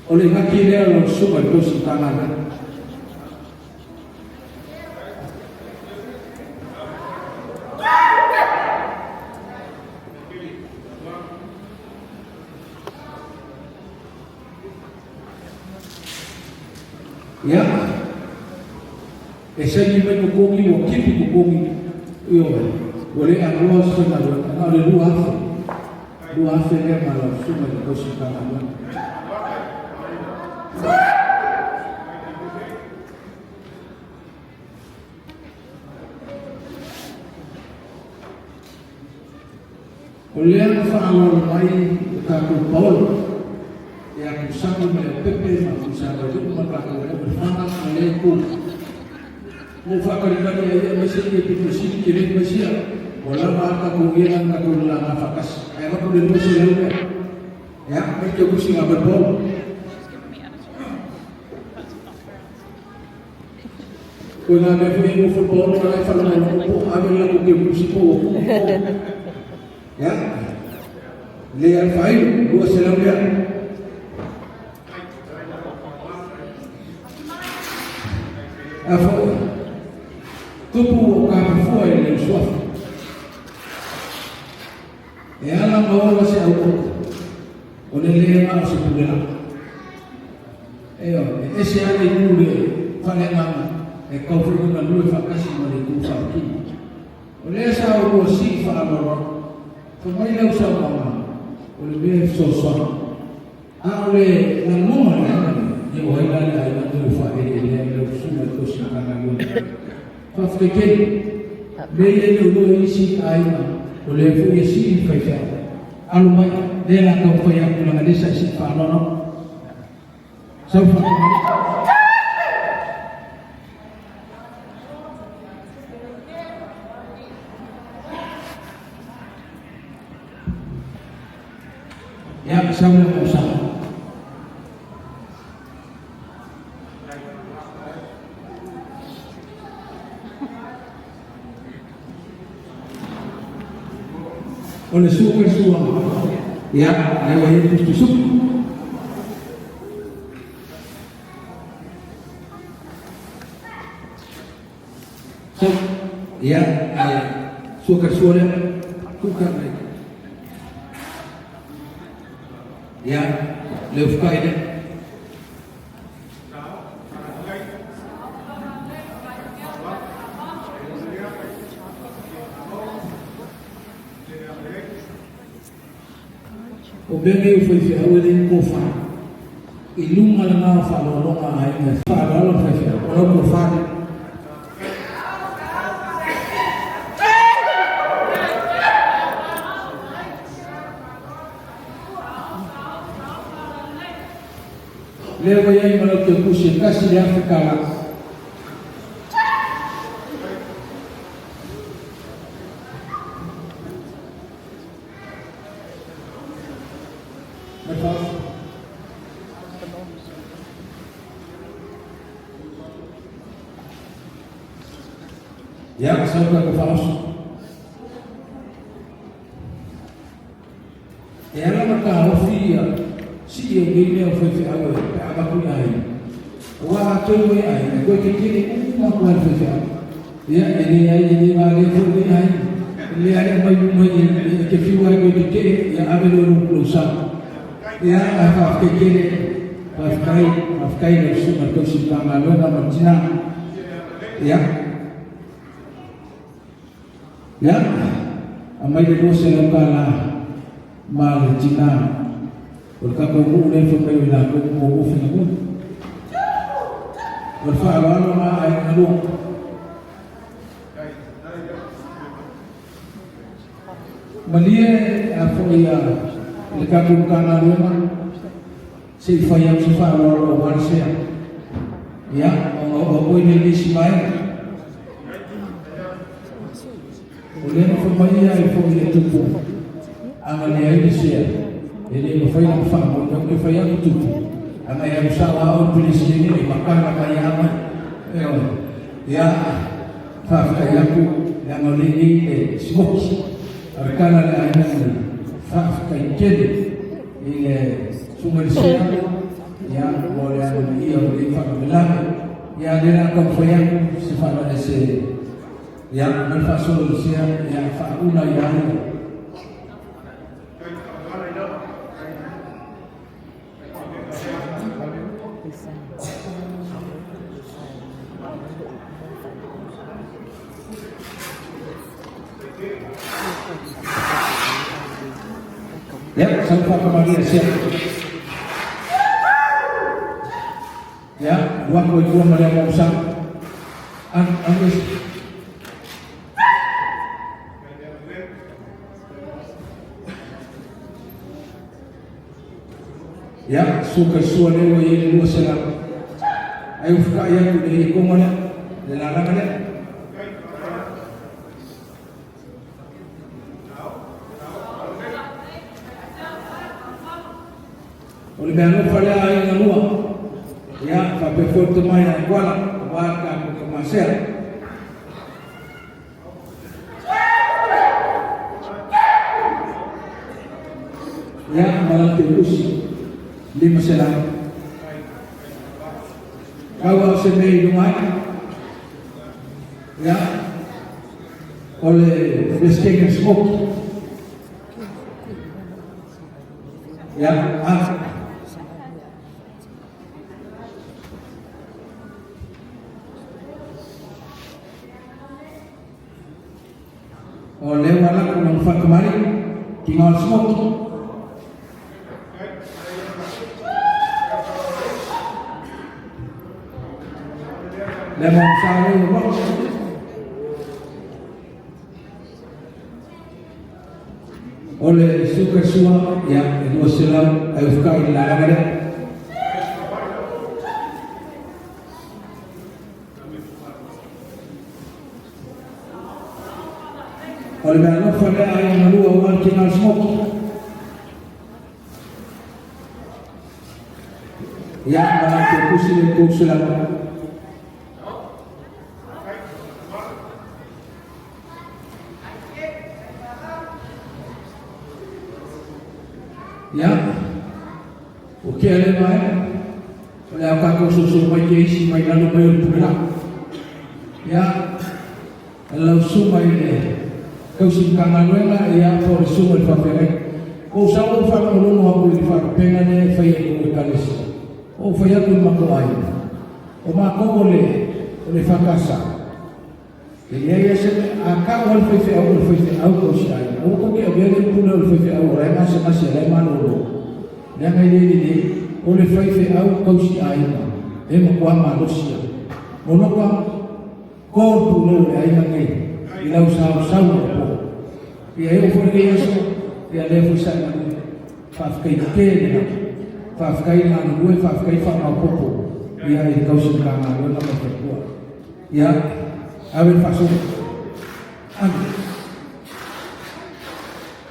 O le gati lea o lau susuga i le tausi Matagaluega. Ia, e saini mai totogi ua kipi totogi, ioe, ua le aloa se faigaluega, na o le 2000, 2000 lea ma lau susuga i le tausi Matagaluega. O lea na faaaloalo mai o tatou paolo ia Tusani ma Leaupepe ma Tuisamaliu ma tatou lea ma le fana ma lea itu. Mo faatalikali ai aemaise ia pito sili tele mai sia ua lava a tatou ia na tatou lalaga faatasi. Ae avatu le 200 lea. Ia, mai te usi ngā mai paolo. Ko ngā mea foi e nofo paolo na lai whalangolongo po ave le lako ke musi po ua kumu po. Ia, le alfailo, 200 lea. A foi, tupu o ka mafua i le usuafa. E ala ma ola se au o le le ma o se pule la. Ioe, e ese lava le itu le faaleagaga e tau foi ona galue faatasi ma le itu faaletino. O lea sa oulua sii faaaloalo, fai mai lau saunoaga, o le mea e fesoasoani. A o le lagona le aga lea, ia o ai la le aiga lea ua faaeleelea i lau susuga i le tausi Matagaluega. Faafetai tele. Mea ia e le o iloa e isi aiga, o lea foi e sii le faifeau. Alo mai, lea la taumafai atu leaga lea sa e sii faaaloalo atu. Sau faatumau. Ia, sau le tausaga. O le sua kai sua. Ia, lea ua i ai le tusitusuku. So, ia, ae sua kai sua lea. Tuka mai. Ia, le ufukai lea. O mea nei o faifeau e le i tofa i luga lena o faaaloaloga a aiga e faaaloalo le faifeau, o lau tofa lea. Lea ua i ai ma lau teukusi e tasi le afe tala. Mai fafo. Ia, sau ka faaoso. E ala na taofi ia sii o nei mea o faifeau e pe a avatu i aiga. Aua a tonu ai aiga, e toe tetele uma atu lava i le faifeau. Ia, e leai, e le valea foi lenei aiga. E le ale aumai luma i e te fiu lava e toe tetee, ia ave loa i lou sao. Ia, ae faafetai tele, faafetai, faafetai i lau Susuga i le Tausi Matagaluega ma le tina. Ia. Ia, aumai le $200 ma le tina o le tatou nuu lea fai mai o i latou muamua faigamua. O le faaaloalo na a aiga lua. Malie a foi a le tatou Matagaluega se i fai atu se faaaloalo aua le sea. Ia, ona oo atu ai lea i le isi vaega. O lea na fai mai ai foi le tupu, ana leai le sea, e le mafai ona faamoemoe. Ou te fai atu tupu, ana e alu sao lava oe i le Peresetene e matala mai lava oe. Ioe. Ia, faafetai atu, leaga o lea e i ai le simoki. A o le tala a le aiga lenei, faafetai tele i le susuga i le sea, ia, mo le amanaia o lenei faalavelave. Ia, o lea o le a taumafai atu se faalavelave, se Ia, aumai le faasolo i le sea, ia, faaula ia ia. Ia, sau faakamalia sea. Ia, alu atu ai tua ma le amo sa. Alu, alu ese. Ia, sua kai sua lea ua i ai le 200. Ai ufukai atu i le iekoga lea, le lalaga lea. O le meaalofa lea a aiga lua, ia, faapea foi le tomai a Ikuala, aua le tatou tamasea. Ia, ma lau teutusi, 500. Tau lava o se mea i luga ae. Ia, o le Peresetene Smoky. Ia, a. O lea ua alu atu lana fatamalii, kinga o le smoky. Lea ma sa lea ua rock. O le suka sua, ia, e 200, ai ufukai i le lalaga lea. O le mea alofa lea ai ona lua aua le tina o le smoky. Ia, ma latou tusi le 300. Ia, ua tea lea vaega, o le a tatou soso mai ke isi mai lalo mai o le pule. Ia, lau susuga i le tausi Matagaluega, ia, po o le susuga i le faafeagaiga. Ua ou sau ou faalogologo atu i le faalupega lea e faia i lou Ekalesia. Ua ou fai atu i le matou aiga, o matou o le o le EFKS. E leai lava se mea, a tau lava le faifeau o le faifeau tausiaiga. Aua tou te avea le upu lea o le faifeau o la e gasegase o la e malolo. Leaga e le lelei, o le faifeau tausiaiga e matua malosi lava. Moloka, ko le pulou o le aiga nei i lau sausau o le po. Ia e oo foi i lenei aso, ia lea foi sa e manuia. Faafetai tele lava. Faafetai galulue, faafetai faamaopoopo ia i le tausi Matagaluega ma le faletua. Ia, ave le faasolo. Ave.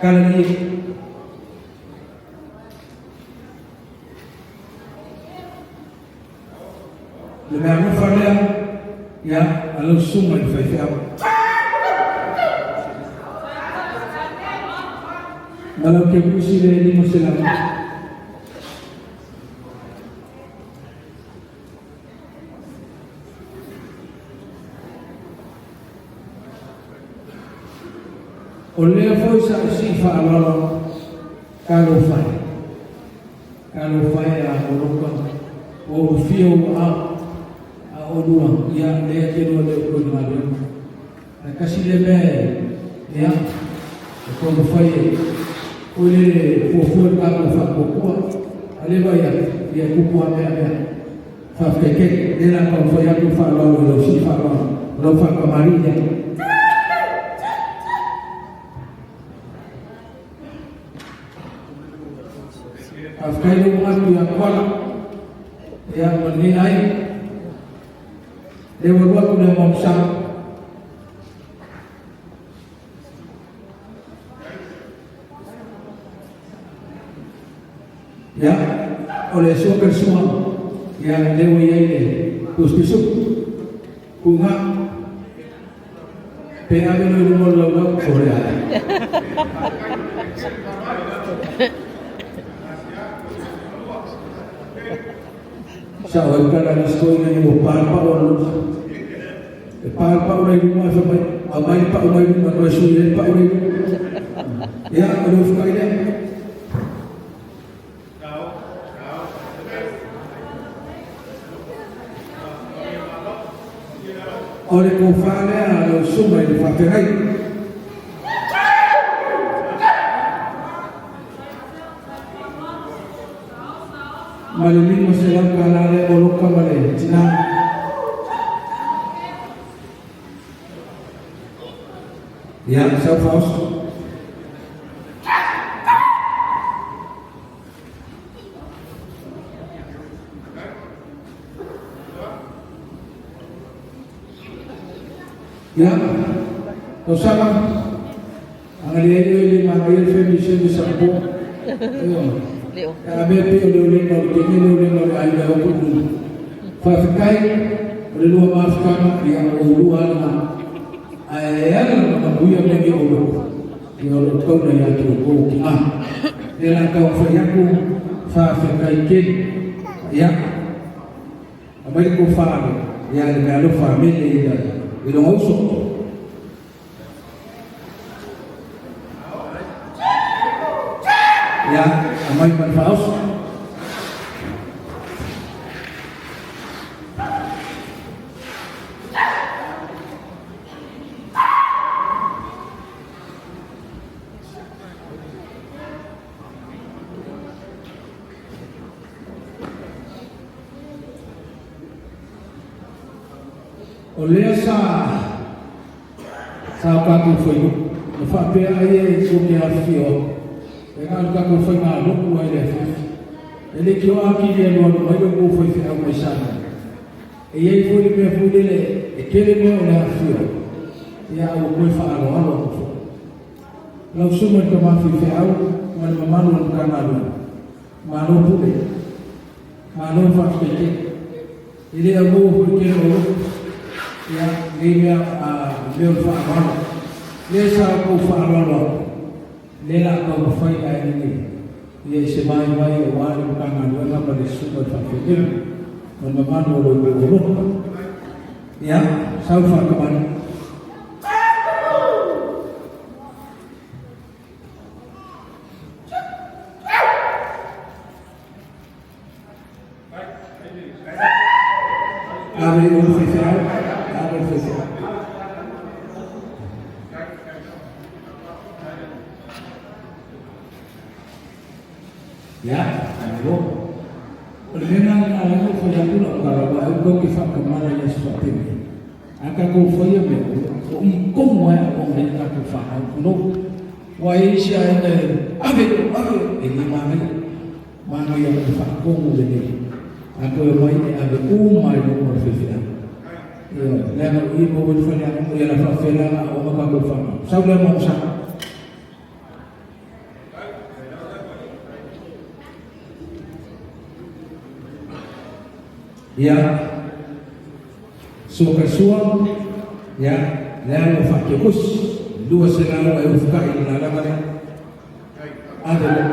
Tala nei. Le mea alofa lea, ia, a lau susuga i le faifeau. Ma lau kepusi le 500. O lea foi sa si fa'aloalo talofa e. Talofa e a oloka ua ulufia ua ao a olua ia lea te lua le upu i le galuega. Ae kasi lea mea e ia e taumafai e foi lele fuafua le tatou fa'atuatua a lea vaai atu ia e tupu a mea mea. Faafetai tele. Lea la taumafai atu le fa'aloalo i lau sii fa'aloalo o lau fa'atamalii lea. Faafetai lou manatu ia Tuala ia ma lenei aiga. Lea ua alu atu le Mamusala. Ia, o le sua pe sua, ia lea ua i ai le pusupisu. Kuga, pe ave loa i luma o le laulau, o le a. Sa o tala le story ni ua pāpau o le E pāpau lai luma e whamai, a mai le pau mai luma, no e sui le pau lai luma. Ia, o le ufukai lea. O le tofa lea a lau susuga i le faafeagai. Ma le $500 lea o loka ma le tina. Ia, sau faaoso. Ia, tausaga, agalelei oe le manaia le family service a po. Io, a mea pe o le olenga o le tene le olenga o le aiga o ku'u. Faafetai, o le lua mafutaga, ia o ulua lena. Ae ala na manuia mea nei o loko. Ia o lo tauna ia te outou tina. Lea la taumafai atu, faafetai tele. Ia, aumai le tofa ia le meaalofa a Mele i lona uso. Ia, aumai ma le faaoso. O lea sa sa o tatou failoku na faapea ai e tou te afifio atu e na o le tatou faigalotu ai le afiafi. E le tioa atili e alualu mai lo outou faifeau mai Samoa. E i ai foi le mea foi lele e tele mea o le afifio atu, ia a ua toe faaaloalo atu foi. Lau Susuga i le Tama Faifeau ma le mamalu o le Matagaluega, malo pule, malo faafetai tele. E le aumaua foi tele o lotu, ia, nei mea, a, mea o le faaaloalo. Lea sa outou faaaloalo atu, lea la taumafai le aiga nei, ia i se vaivai aua le Matagaluega ma le Susuga i le Faafeagaiga ma le mamalu o lo outou alofa. Ia, sau faakamani. Ave i le faifeau, ave i le faifeau. Ia, malo. O le mea lena na ala ai ona ou fai atu lau tala, aua e tou te faatamala i aso faapenei. A tatou faia mea, o i tonu lava e aooga ai a tatou fanau. Tulou. Aua e i ai isi aiga e ave, ave, e le manaia. Manaia o le faatonu lenei. A toe omai e ave uma i luma o le faifeau. Ioe, leaga o i e maua ai le faleaoga, ia o le a faapefea la ona aooga tatou fanau. Sau lea ma Osaka. Ia, sua kai sua, ia, le alo o faakekosi, 200 e ufukai i le lalaga lea. Ave le.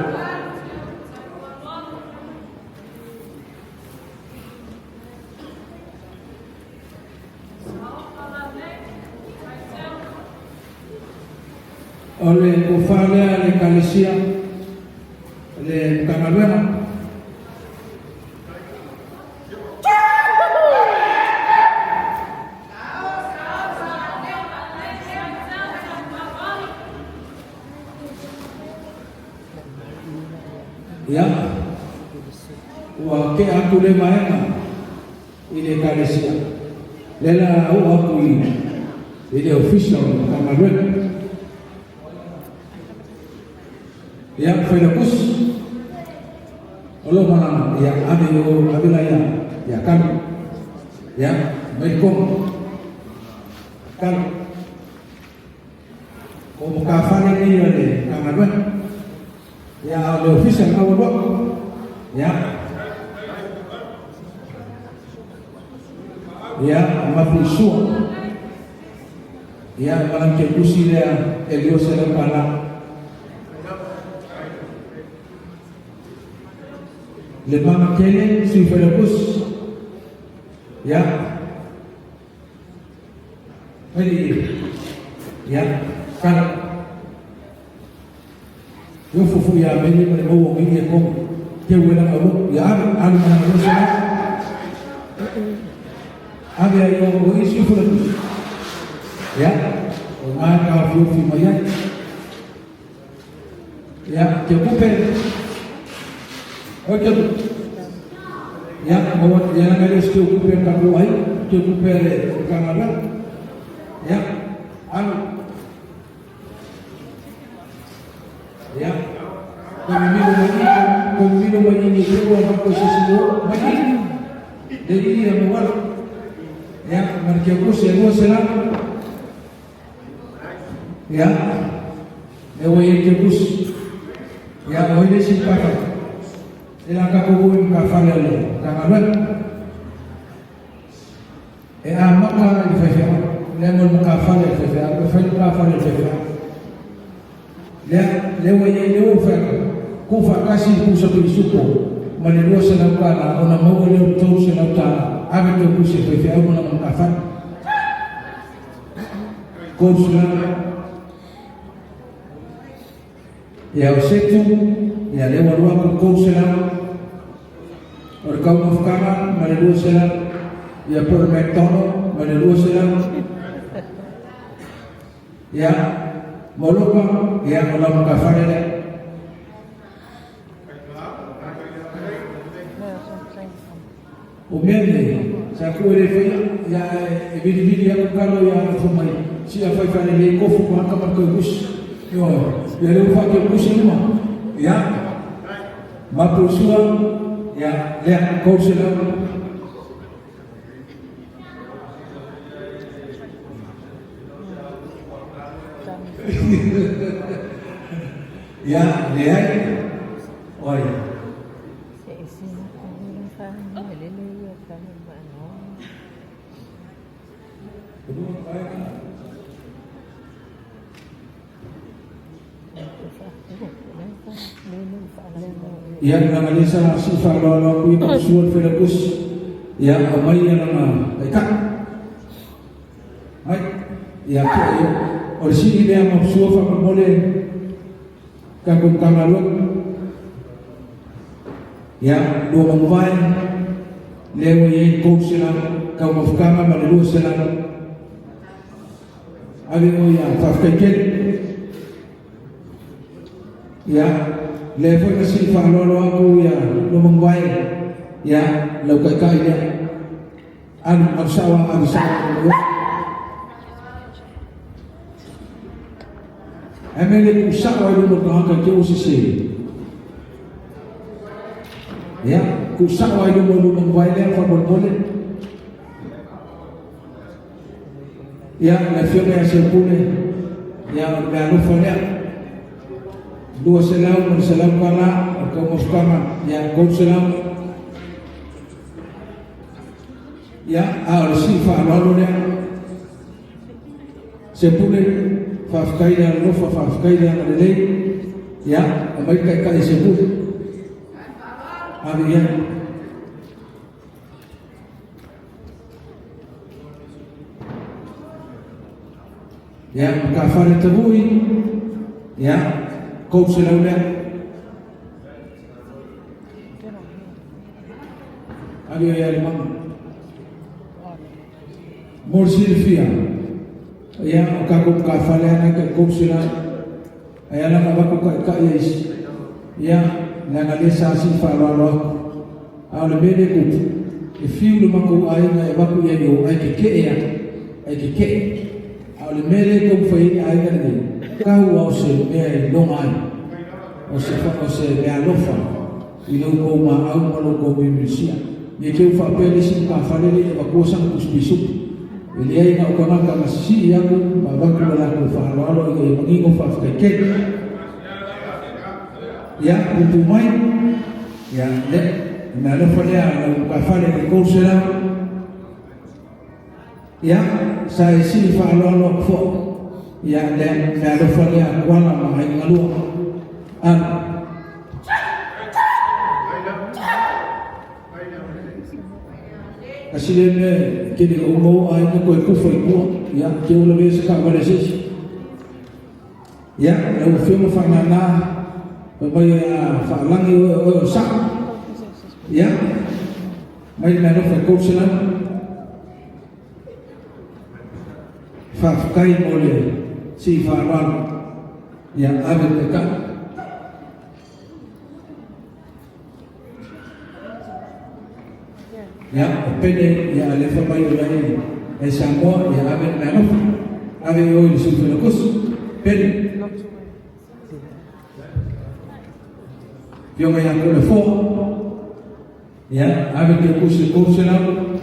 O le tofa lea a le Ekalesia, le Matagaluega. Ia, ua tea atu lea vaega i le Ekalesia, lea la a oo atu i le Ofisa o le Matagaluega. Ia, Failautusi, o lo o malaga, ia, ave i o, ave la ia, ia Kalo. Ia, mai le komo. Kalo. O matafale nei a le Matagaluega. Ia, a o le Ofisa lena ua alu atu. Ia. Ia, Mapuisua. Ia, ma lau tusi lea e $200. Le maga tele, Sui Failautusi. Ia. Mai le ie. Ia, kala. Ua fufu ia mele ma le maua o ngi e komo. Te ue langa ua. Ia ave, alu ma langa ua sela. Ave ai o o isi ufu la tusi. Ia, o ngā ka fiofi mai ai. Ia, te kupe. Oi te kupe. Ia, maua, ia langa le te kupe ka ku ai, te kupe le ka ngā Ia, alu. Ia. Ko mimilo mai i, ko mimilo mai i ni te ua ma ko sisi o mai i. Le i ia mo wala. Ia, ma ke kusi e 200. Ia. E ua i ke kusi. Ia, o ile si paka. E la ka ko ui ka whare le ka ngalwe. E amata i le faifeau, leaga o le matafale a le faifeau, e fai le matafale a le faifeau. Lea, lea ua i ai, lea ua ou fai atu, tuu faatasi le pusa pilisupo ma le $200 ona maua lea o le $300, ave tou tusi a le faifeau ma lana matafale. 300. Ia o Setu, ia lea ua alu atu le 300. O le Kaumafutaga ma le 200, ia po o le McDonald ma le 200. Ia, Moloka, ia o lau matafale lea. O mea nei, sa tuu e le faia, ia e vilivili atu kalo ia afo mai, si a fai fale le kofu ko haka ma kau kusi. Ioe, ia le ufa ke kusi luma. Ia, mapu sua, ia, lea, kou se lau. Ia, leai, oi. Ia lana lesa si whaaloalo aku i ma sua le whelakus. Ia aumai ia lana taitai. Mai. Ia ke ia. O le sili lea ma sua whakamole ka kou Matagaluega. Ia, lua mamuvae, lea ua i ai le 300, taumafataga ma le 200. Ave oe ia, faafetai tele. Ia, lea foi na sii faaaloalo atu ia lua mamuvae, ia, lau taitai lea. Alu, alu sao lava, alu sao lava. Ae mea le tuusao ai luma o le tagata i te ua sese. Ia, tuusao ai luma o luma mavae lea faamolemole. Ia, le afioga ia Seupule, ia, o le meaalofa lea. $200 ma le $100, o le taumafataga, ia, 300. Ia, a o le sii faaaloalo lea. Sepule, faafetai le alolofa, faafetai le agalelei. Ia, aumai le taitai e se pule. Ave i ai. Ia, matafale tavui. Ia, 300 lea. Ave i le mama. Mo le silafia, ia, o tatou matafale lava na e tai 300. Ae ala ona avatu taitai e isi, ia, leaga lea sa sii faaaloalo atu. A o le mea lea e tupu, e fiu le matou aiga e avatu i ai i o, ae tetee atu, ae tetee. A o le mea lea e taumafai ai le aiga lenei, tau lava o se mea e iloga ai, o se, o se meaalofa i lo outou maau ma lo outou miumilisia. Ne i te i ua faapea le isi matafale lea i avatua sana tusi pisupo. E leai na o tagata na sisii atu ma avatu le latou faaaloalo ina ia manino faafetai tele. Ia, puupuu mai. Ia, le, le meaalofa lea a lau matafale i le 300. Ia, sa e sii faaaloalo atu foi. Ia, le meaalofa lea a Tuala ma Aiga Galua. Alu. Tasi lea mea e tele ina uma ou aiga toe tufa i tua. Ia, te ua lavea se taavale a se isi. Ia, lau Afioga Faanana, fai mai a faalagi oe o oe o le sao. Ia, mai le meaalofa e 300. Faafetai mo le sii faaaloalo. Ia, ave le taitai. Ia, o Pene, ia alefa mai o lai e Samoa, ia ave le meaalofa. Ave i o i le Sui Failautusi. Pene. Afioga ia Toleafoa. Ia, ave te kusi 300.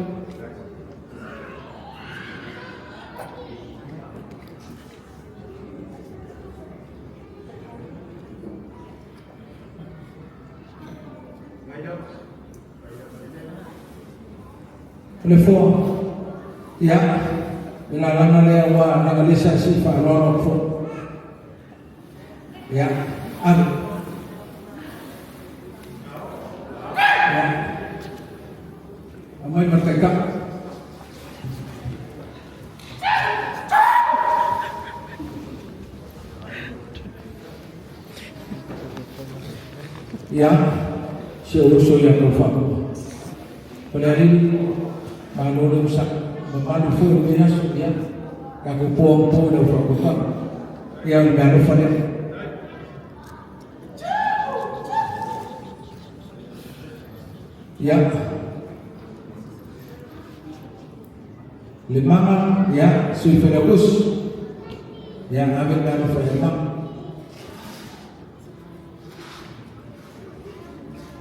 Toleafoa, ia, le lalaga lea ua leaga lea sa sii faaaloalo atu foi. Ia, ave. Ia, aumai ma le taitai. Ia, si ou uso ia kou faamoa. O le alii, malo le usa, mamalu foi o lenei aso, ia, tatou po anapo i lau faautautaga. Ia, o le meaalofa lea. Ia, le maga, ia, Sui Failautusi, ia, ave le meaalofa ia Maga.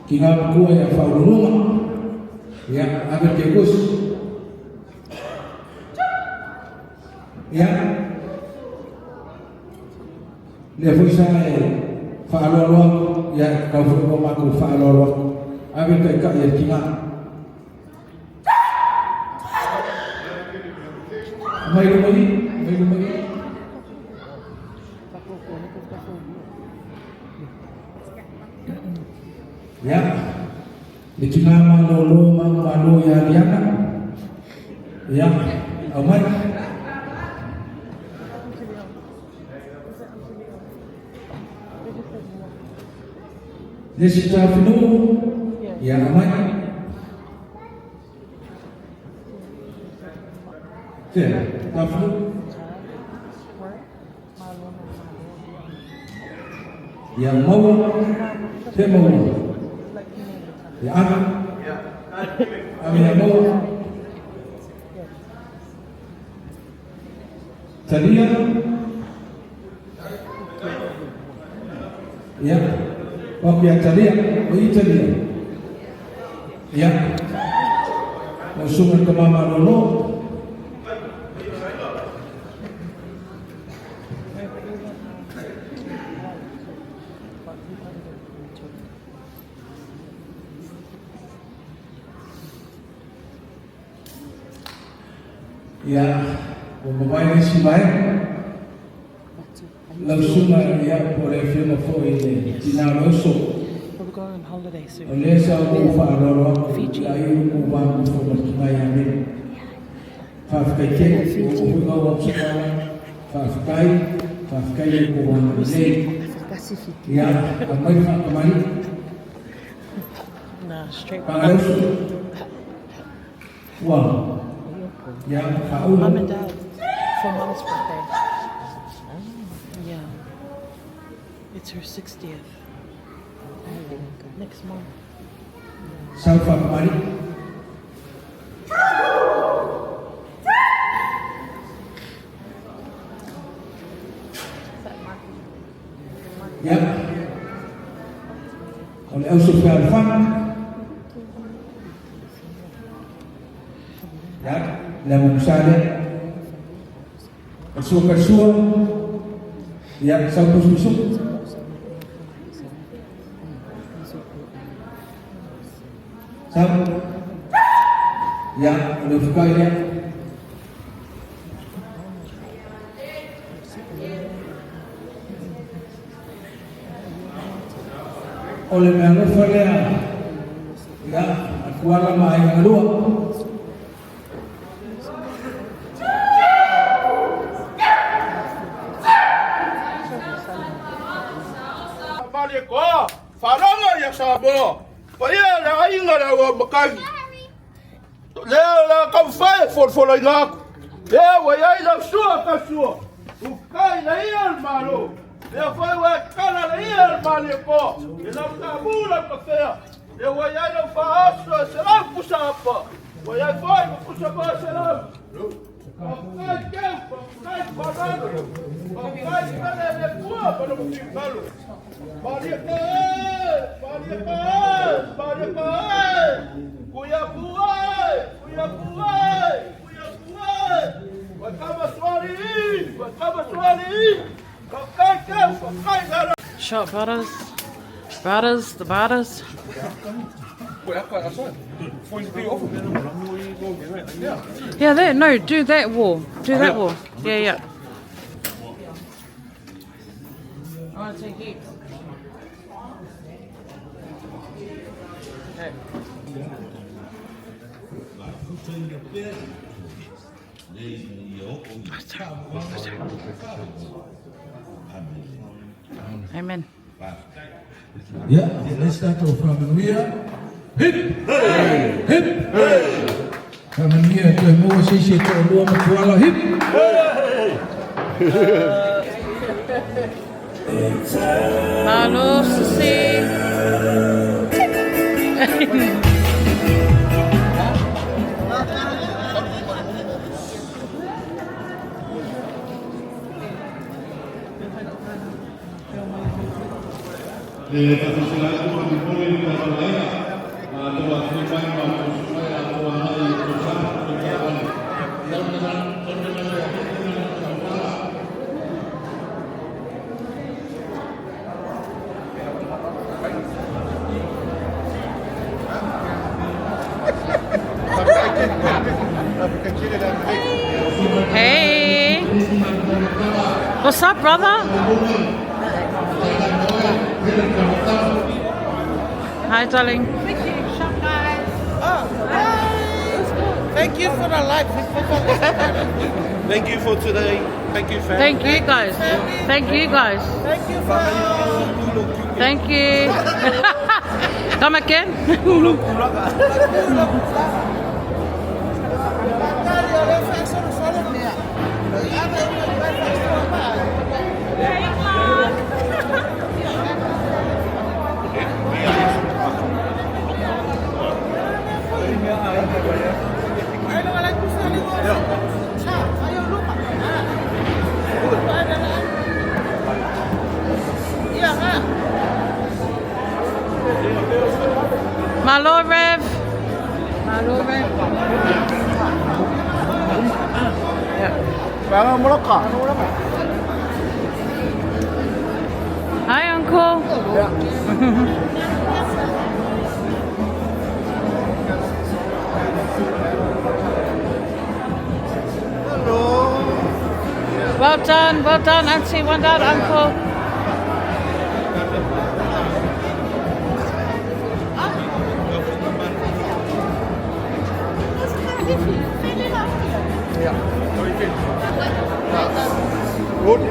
Tina matua ia Faauluuluga, ia, ave le kegusi. Ia, lea foi sa e faaaloalo atu, ia, e tatau foi ona matou faaaloalo atu. Ave le taitai a le tina. Mai luma i, mai luma i. Ia, le tina malolo manumalo ia Liana. Ia, aumai. Le isi tafinuu, ia aumai. Tea, tafinuu. Ia maua, te maua. Ia ave. Ave ia maua. Talia. Ia. O ia talia, o i talia. Ia. O sunga ka mama lolo. Ia, ua mavae nisi vaega. Lau susuga ia po o le afioga foi i le tina o le uso. We'll go on holiday soon. O lea sa ou faaaloalo atu i ai upu va nofo ma le tina ia Mele. Faafetai tele ua ou foi gau au sakaga. Faafetai, faafetai le kou agalelei. Ia, aumai le faakamali'i. Nah, straight. Paga le uso. Ua, ia, faaulu. Mum and Dad for Mum's birthday. Yeah. It's her 60th. Next month. Sau faakamali'i. Ia, o le auso fealofani. Ia, le amuamusa lea. Kalesua kalesua. Ia, sau pusupusu. Sau. Ia, o le ufukai lea. O le meaalofa lea, ia, a Tuala ma Aiga Galua. Malietoa, faalogo ia Samoa, paia le aiga le Auamakagi. Lea o le a taumafai e folafolaina atu, lea ua i ai lau sua tasua, ukai le ia o le Malo, lea foi ua e tatala le ia o le Malietoa, i lau taamu lau kafea, lea ua i ai lau faaoso e 100 pusa apa, ua i ai foi ma pusa moa e 100. Faafetai Teu, faafetai Faalalo, faafetai Pele le Atua ma lou finagalo. Malietoa e, Malietoa e, Malietoa e, Kuiapu e, Kuiapu e, Kuiapu e, Wakama Swali, Wakama Swali, faafetai Teu, faafetai Lalo. Shot brothers, brothers, the brothers. Yeah, that, no, do that wall. Do that wall. Yeah, yeah. I want to take heaps. Okay. Amen. Ia, o le isi tatou faamanuia. Hip! Hip! Faamanuia e toe maua se isi e toalua ma Tuala. Hip! Malo, sisi. E faasilasila atu ma momoli le faafetai a tou afifio mai ma outou susuga a outou agai i outou sa ma outou taavale. Hey. What's up, brother? Hi, darling. Thank you, shop guys. Oh, thank you for the life. Thank you for today. Thank you, family. Thank you, guys. Thank you, guys. Thank you for. Thank you. Come again. Malo, Rev. Malo, Rev. Yeah. Hi, Uncle. Hello. Well done, well done, Auntie. Well done, Uncle. Good.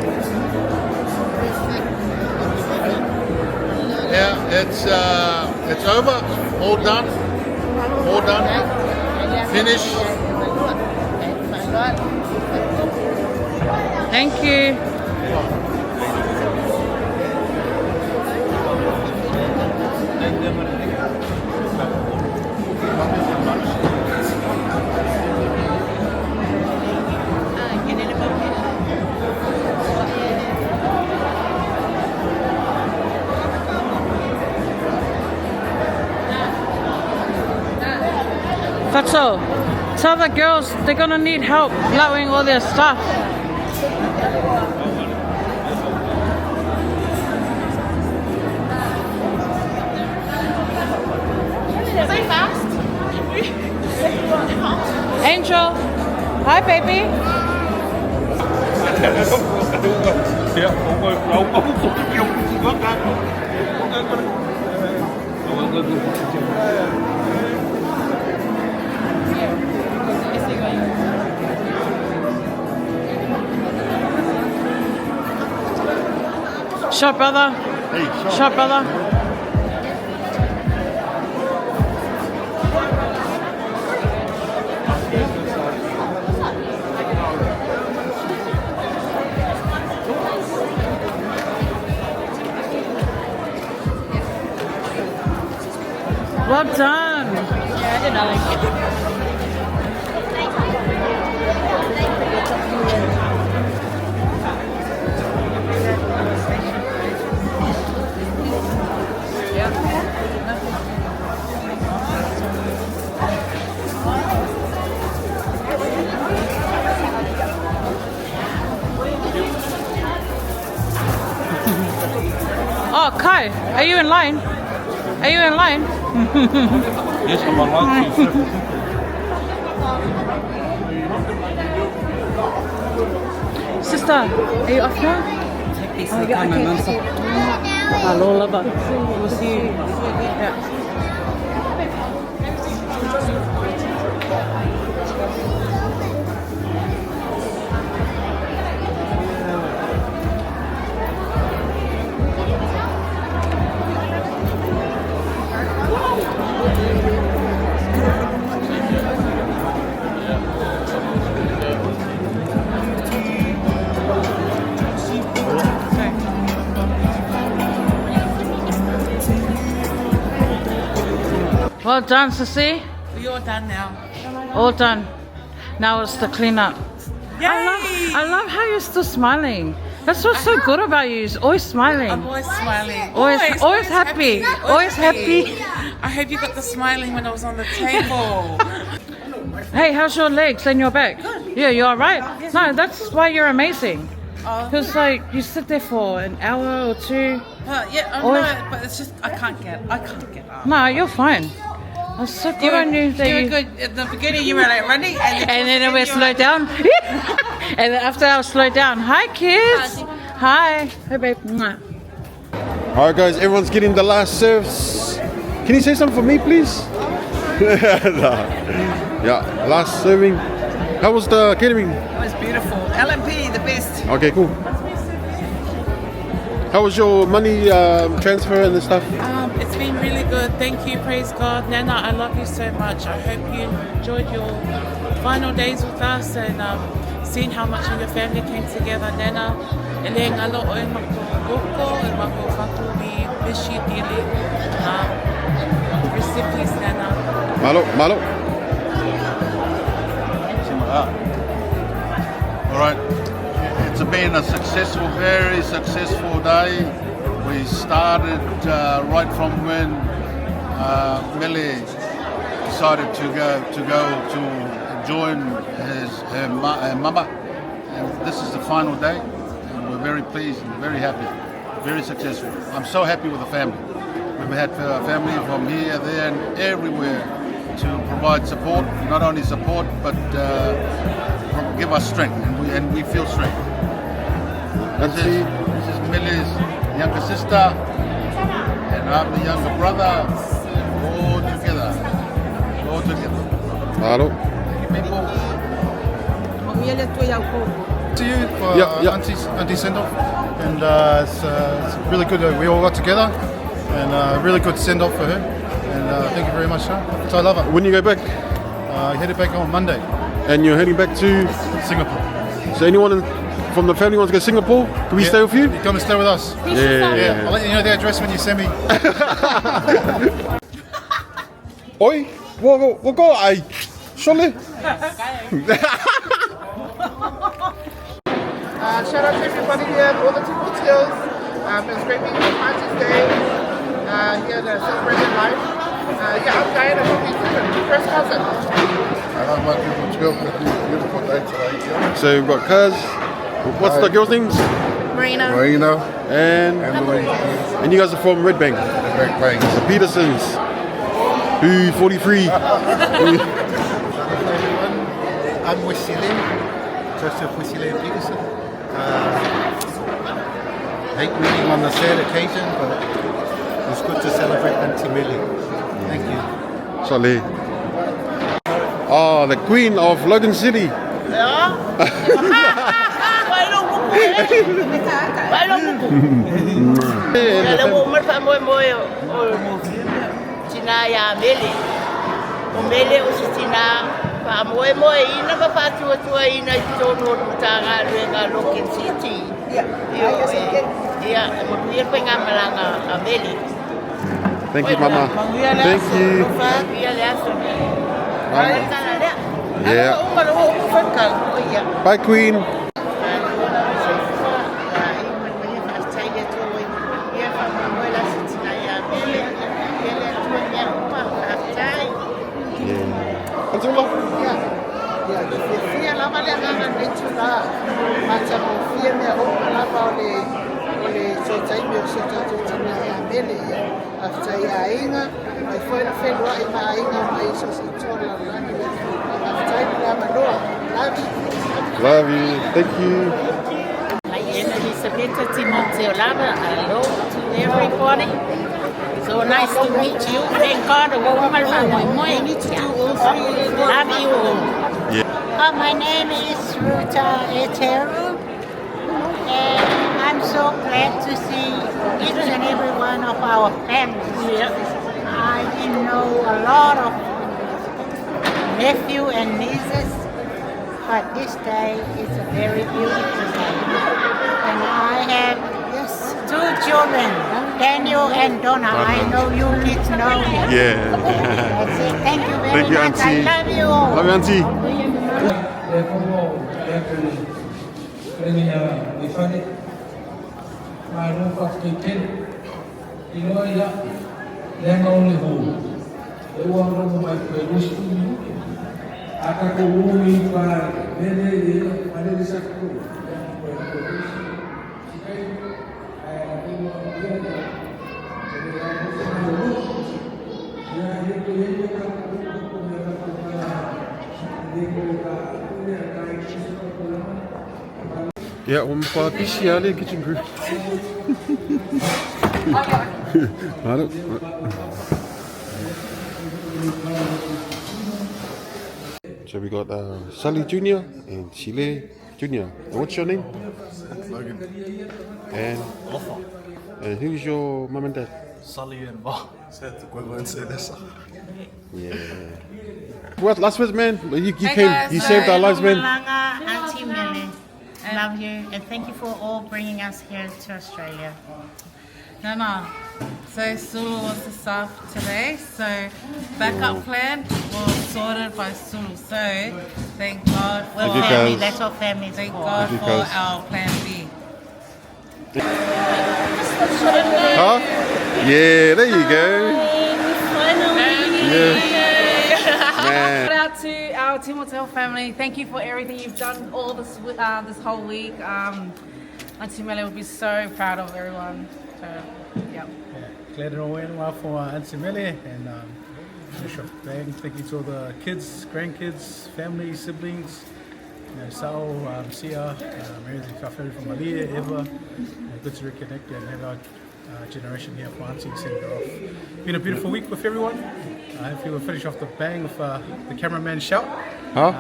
Yeah, it's uh, it's over. All done. All done. Finish. Thank you. Fatso, tell the girls they're gonna need help blowing all their stuff. So fast. Angel, hi baby. Shot brother. Hey, shot brother. Well done. Yeah, I did not like it. Oh, Kai, are you in line? Are you in line? Yes, I'm online. Sister, are you off now? Take Oh, yeah, okay. Hello, lover. We'll see you. Yeah. Well done, Sissy. We're all done now. All done. Now it's the cleanup. I love, I love how you're still smiling. That's what's so good about you. Is always smiling. I'm always smiling. Always, always, happy. Always happy. I hope you got the smiling when I was on the table. Hey, how's your legs and your back? Yeah, you're all right. No, that's why you're amazing. Oh. Because like you sit there for an hour or two. But yeah, I'm Always- not, but it's just I can't get I can't get up. No, you're fine. That's so good You on you. That you were you good at the beginning. You were like running, and then, And then it went slow down. and then after I was slowed down. Hi, kids. Hi. Hi, babe. Mwah. All right, guys, everyone's getting the last serves. Can you say something for me, please? Nah. Yeah, last serving. How was the catering? It was beautiful. LMP, the best. Okay, cool. How was your money um, transfer and the stuff? Um, it's been really good. Thank you. Praise God. Nana, I love you so much. I hope you enjoyed your final days with us and um, seeing how much of your family came together. Nana, ele ngalo oe mako koko, e mako whatu, we miss you dearly. Um, rest in peace, Nana. Malo, malo. All right. It's been a successful, very successful day. We started uh, right from when uh, Millie decided to go to go to join his her, ma- her mama, and this is the final day. And we're very pleased and very happy, very successful. I'm so happy with the family. We've had uh, family from here, there, and everywhere to provide support. Not only support, but uh, give us strength, and we, and we feel strength. Auntie. This is Millie's younger sister, and I'm the younger brother. All together. All together. Hello. Thank you, people. To you for Yeah, yeah. Auntie send off, and it's really good that we all got together, and really good send off for her. And thank you very much, sir. So I love it. When you go back? Headed back on Monday. And you're heading back to Singapore. So anyone from the family wants to go to Singapore? Can we Yeah. stay with you? You come and stay with us. Yeah. Yeah. I'll let you know the address when you send me. Oi, what go I? Surely. Shout out to everybody here at all the Timothy's. It was great meeting you on Aunties Day here to celebrate their life. Yeah, I'm Diana from the first cousin. I love my people 12 beautiful day today. Yeah. So we've got Kaz. What's the girl's names? Marina. Marina. And Emily. And you guys are from Red Bank. Red Bank. The Petersons. Who 43. I'm Wesile, Joseph Wesile Peterson. Hate meeting on the sad occasion, but it's good to celebrate Auntie Millie. Thank you. Saleh. Oh, the queen of Logan City. Tina ia mele. O mele o se tina wha moe moe ina ma whātua tua ina i tōnu o tāngā ruenga Logan City. Ia, mo tuia koe ngā malanga a mele. Thank you, Mama. Thank you. Ia le aso. Yeah. Bye, Queen. Love you. Thank you. Hi, Elisabetta Timoteo Lava. Hello to everybody. So nice to meet you. Thank God. Love you all. Yeah. My name is Ruta Eteru, and I'm so glad to see each and every one of our families. I know a lot of nephew and nieces, but this day is a very beautiful day. And I have two children, Daniel and Donna. I know you kids know them. Yeah. That's it. Thank you very Thank you, much. Auntie. I love you all. Love you, Auntie. Yeah, one for pisi ale kitchen crew. I don't. So we got Sully Jr. and Chile Jr. And what's your name? Logan. And Ofa. And who's your mum and dad? Sully and Va. Yeah. What last words, man? You Hey came. guys, you saved our lives, man. Malanga, Auntie Mele. Love you and thank you for all bringing us here to Australia. No. So Sulu was the staff today. So backup plan was sorted by Sulu. So thank God for We're Thank you, family, guys. that's what family is Thank for. God Thank you, for guys. our plan B. Huh? Yeah, there you go. Finally. Yeah. Man. Shout out to our Timoteo family. Thank you for everything you've done all this this whole week. Auntie Mele will be so proud of everyone. So, yeah. Glad to know wā for Auntie Mele and finish off bang. Thank you to all the kids, grandkids, family, siblings. You know, Sal, um, Sia, um, our family from Malie, Eva. You know, good to reconnect and have our generation here for Auntie send her off. Been a beautiful week with everyone. Hopefully we'll finish off the bang with the cameraman shout. Huh?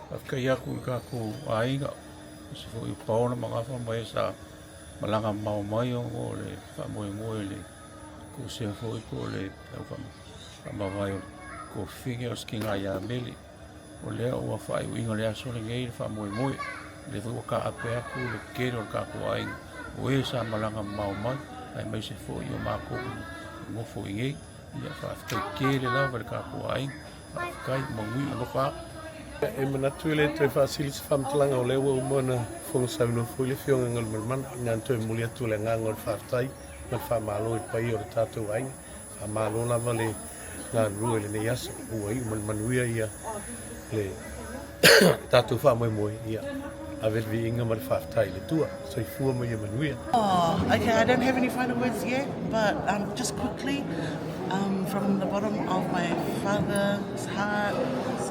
Faafetai aku i kakou aiga, aemaise foi o Paola ma Gafa ma e sa malaga mamao mai ona o le faamoemoe i le kosea foi po o le au faamavae o le kofine o le sikiga ia Meli. O lea ua faaiuina le aso lenei le faamoemoe, o lea foi ua taape atu le tele o le tatou aiga o e sa malaga mamao mai aemaise foi o matou e nofo i inei. Ia faafetai tele lava i le tatou aiga. Faafetai, manuia, alofa atu. E manatu e le toe faasili se faamatalaga o lea ua uma ona fofoga saunoa foi le Afioga i Galumalemana. Na ona toe momoli atu o le agaga o le faafetai ma le faamalo i le paia o le tatou aiga. Faamalo lava le galulue i lenei aso ua iu ma le manuia ia le tatou faamoemoe. Ia ave le viiga ma le faafetai i le Atua. Soifua ma ia manuia. Oh, okay, I don't have any final words yet, but um, just quickly, um, from the bottom of my father's heart,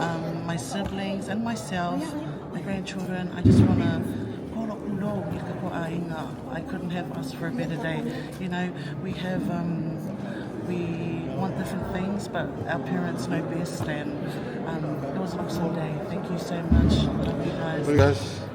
um, my siblings and myself, my grandchildren, I just want to I couldn't have asked for a better day. You know, we have, um, we want different things, but our parents know best, and um, it was an awesome day. Thank you so much. Love you guys. Guys.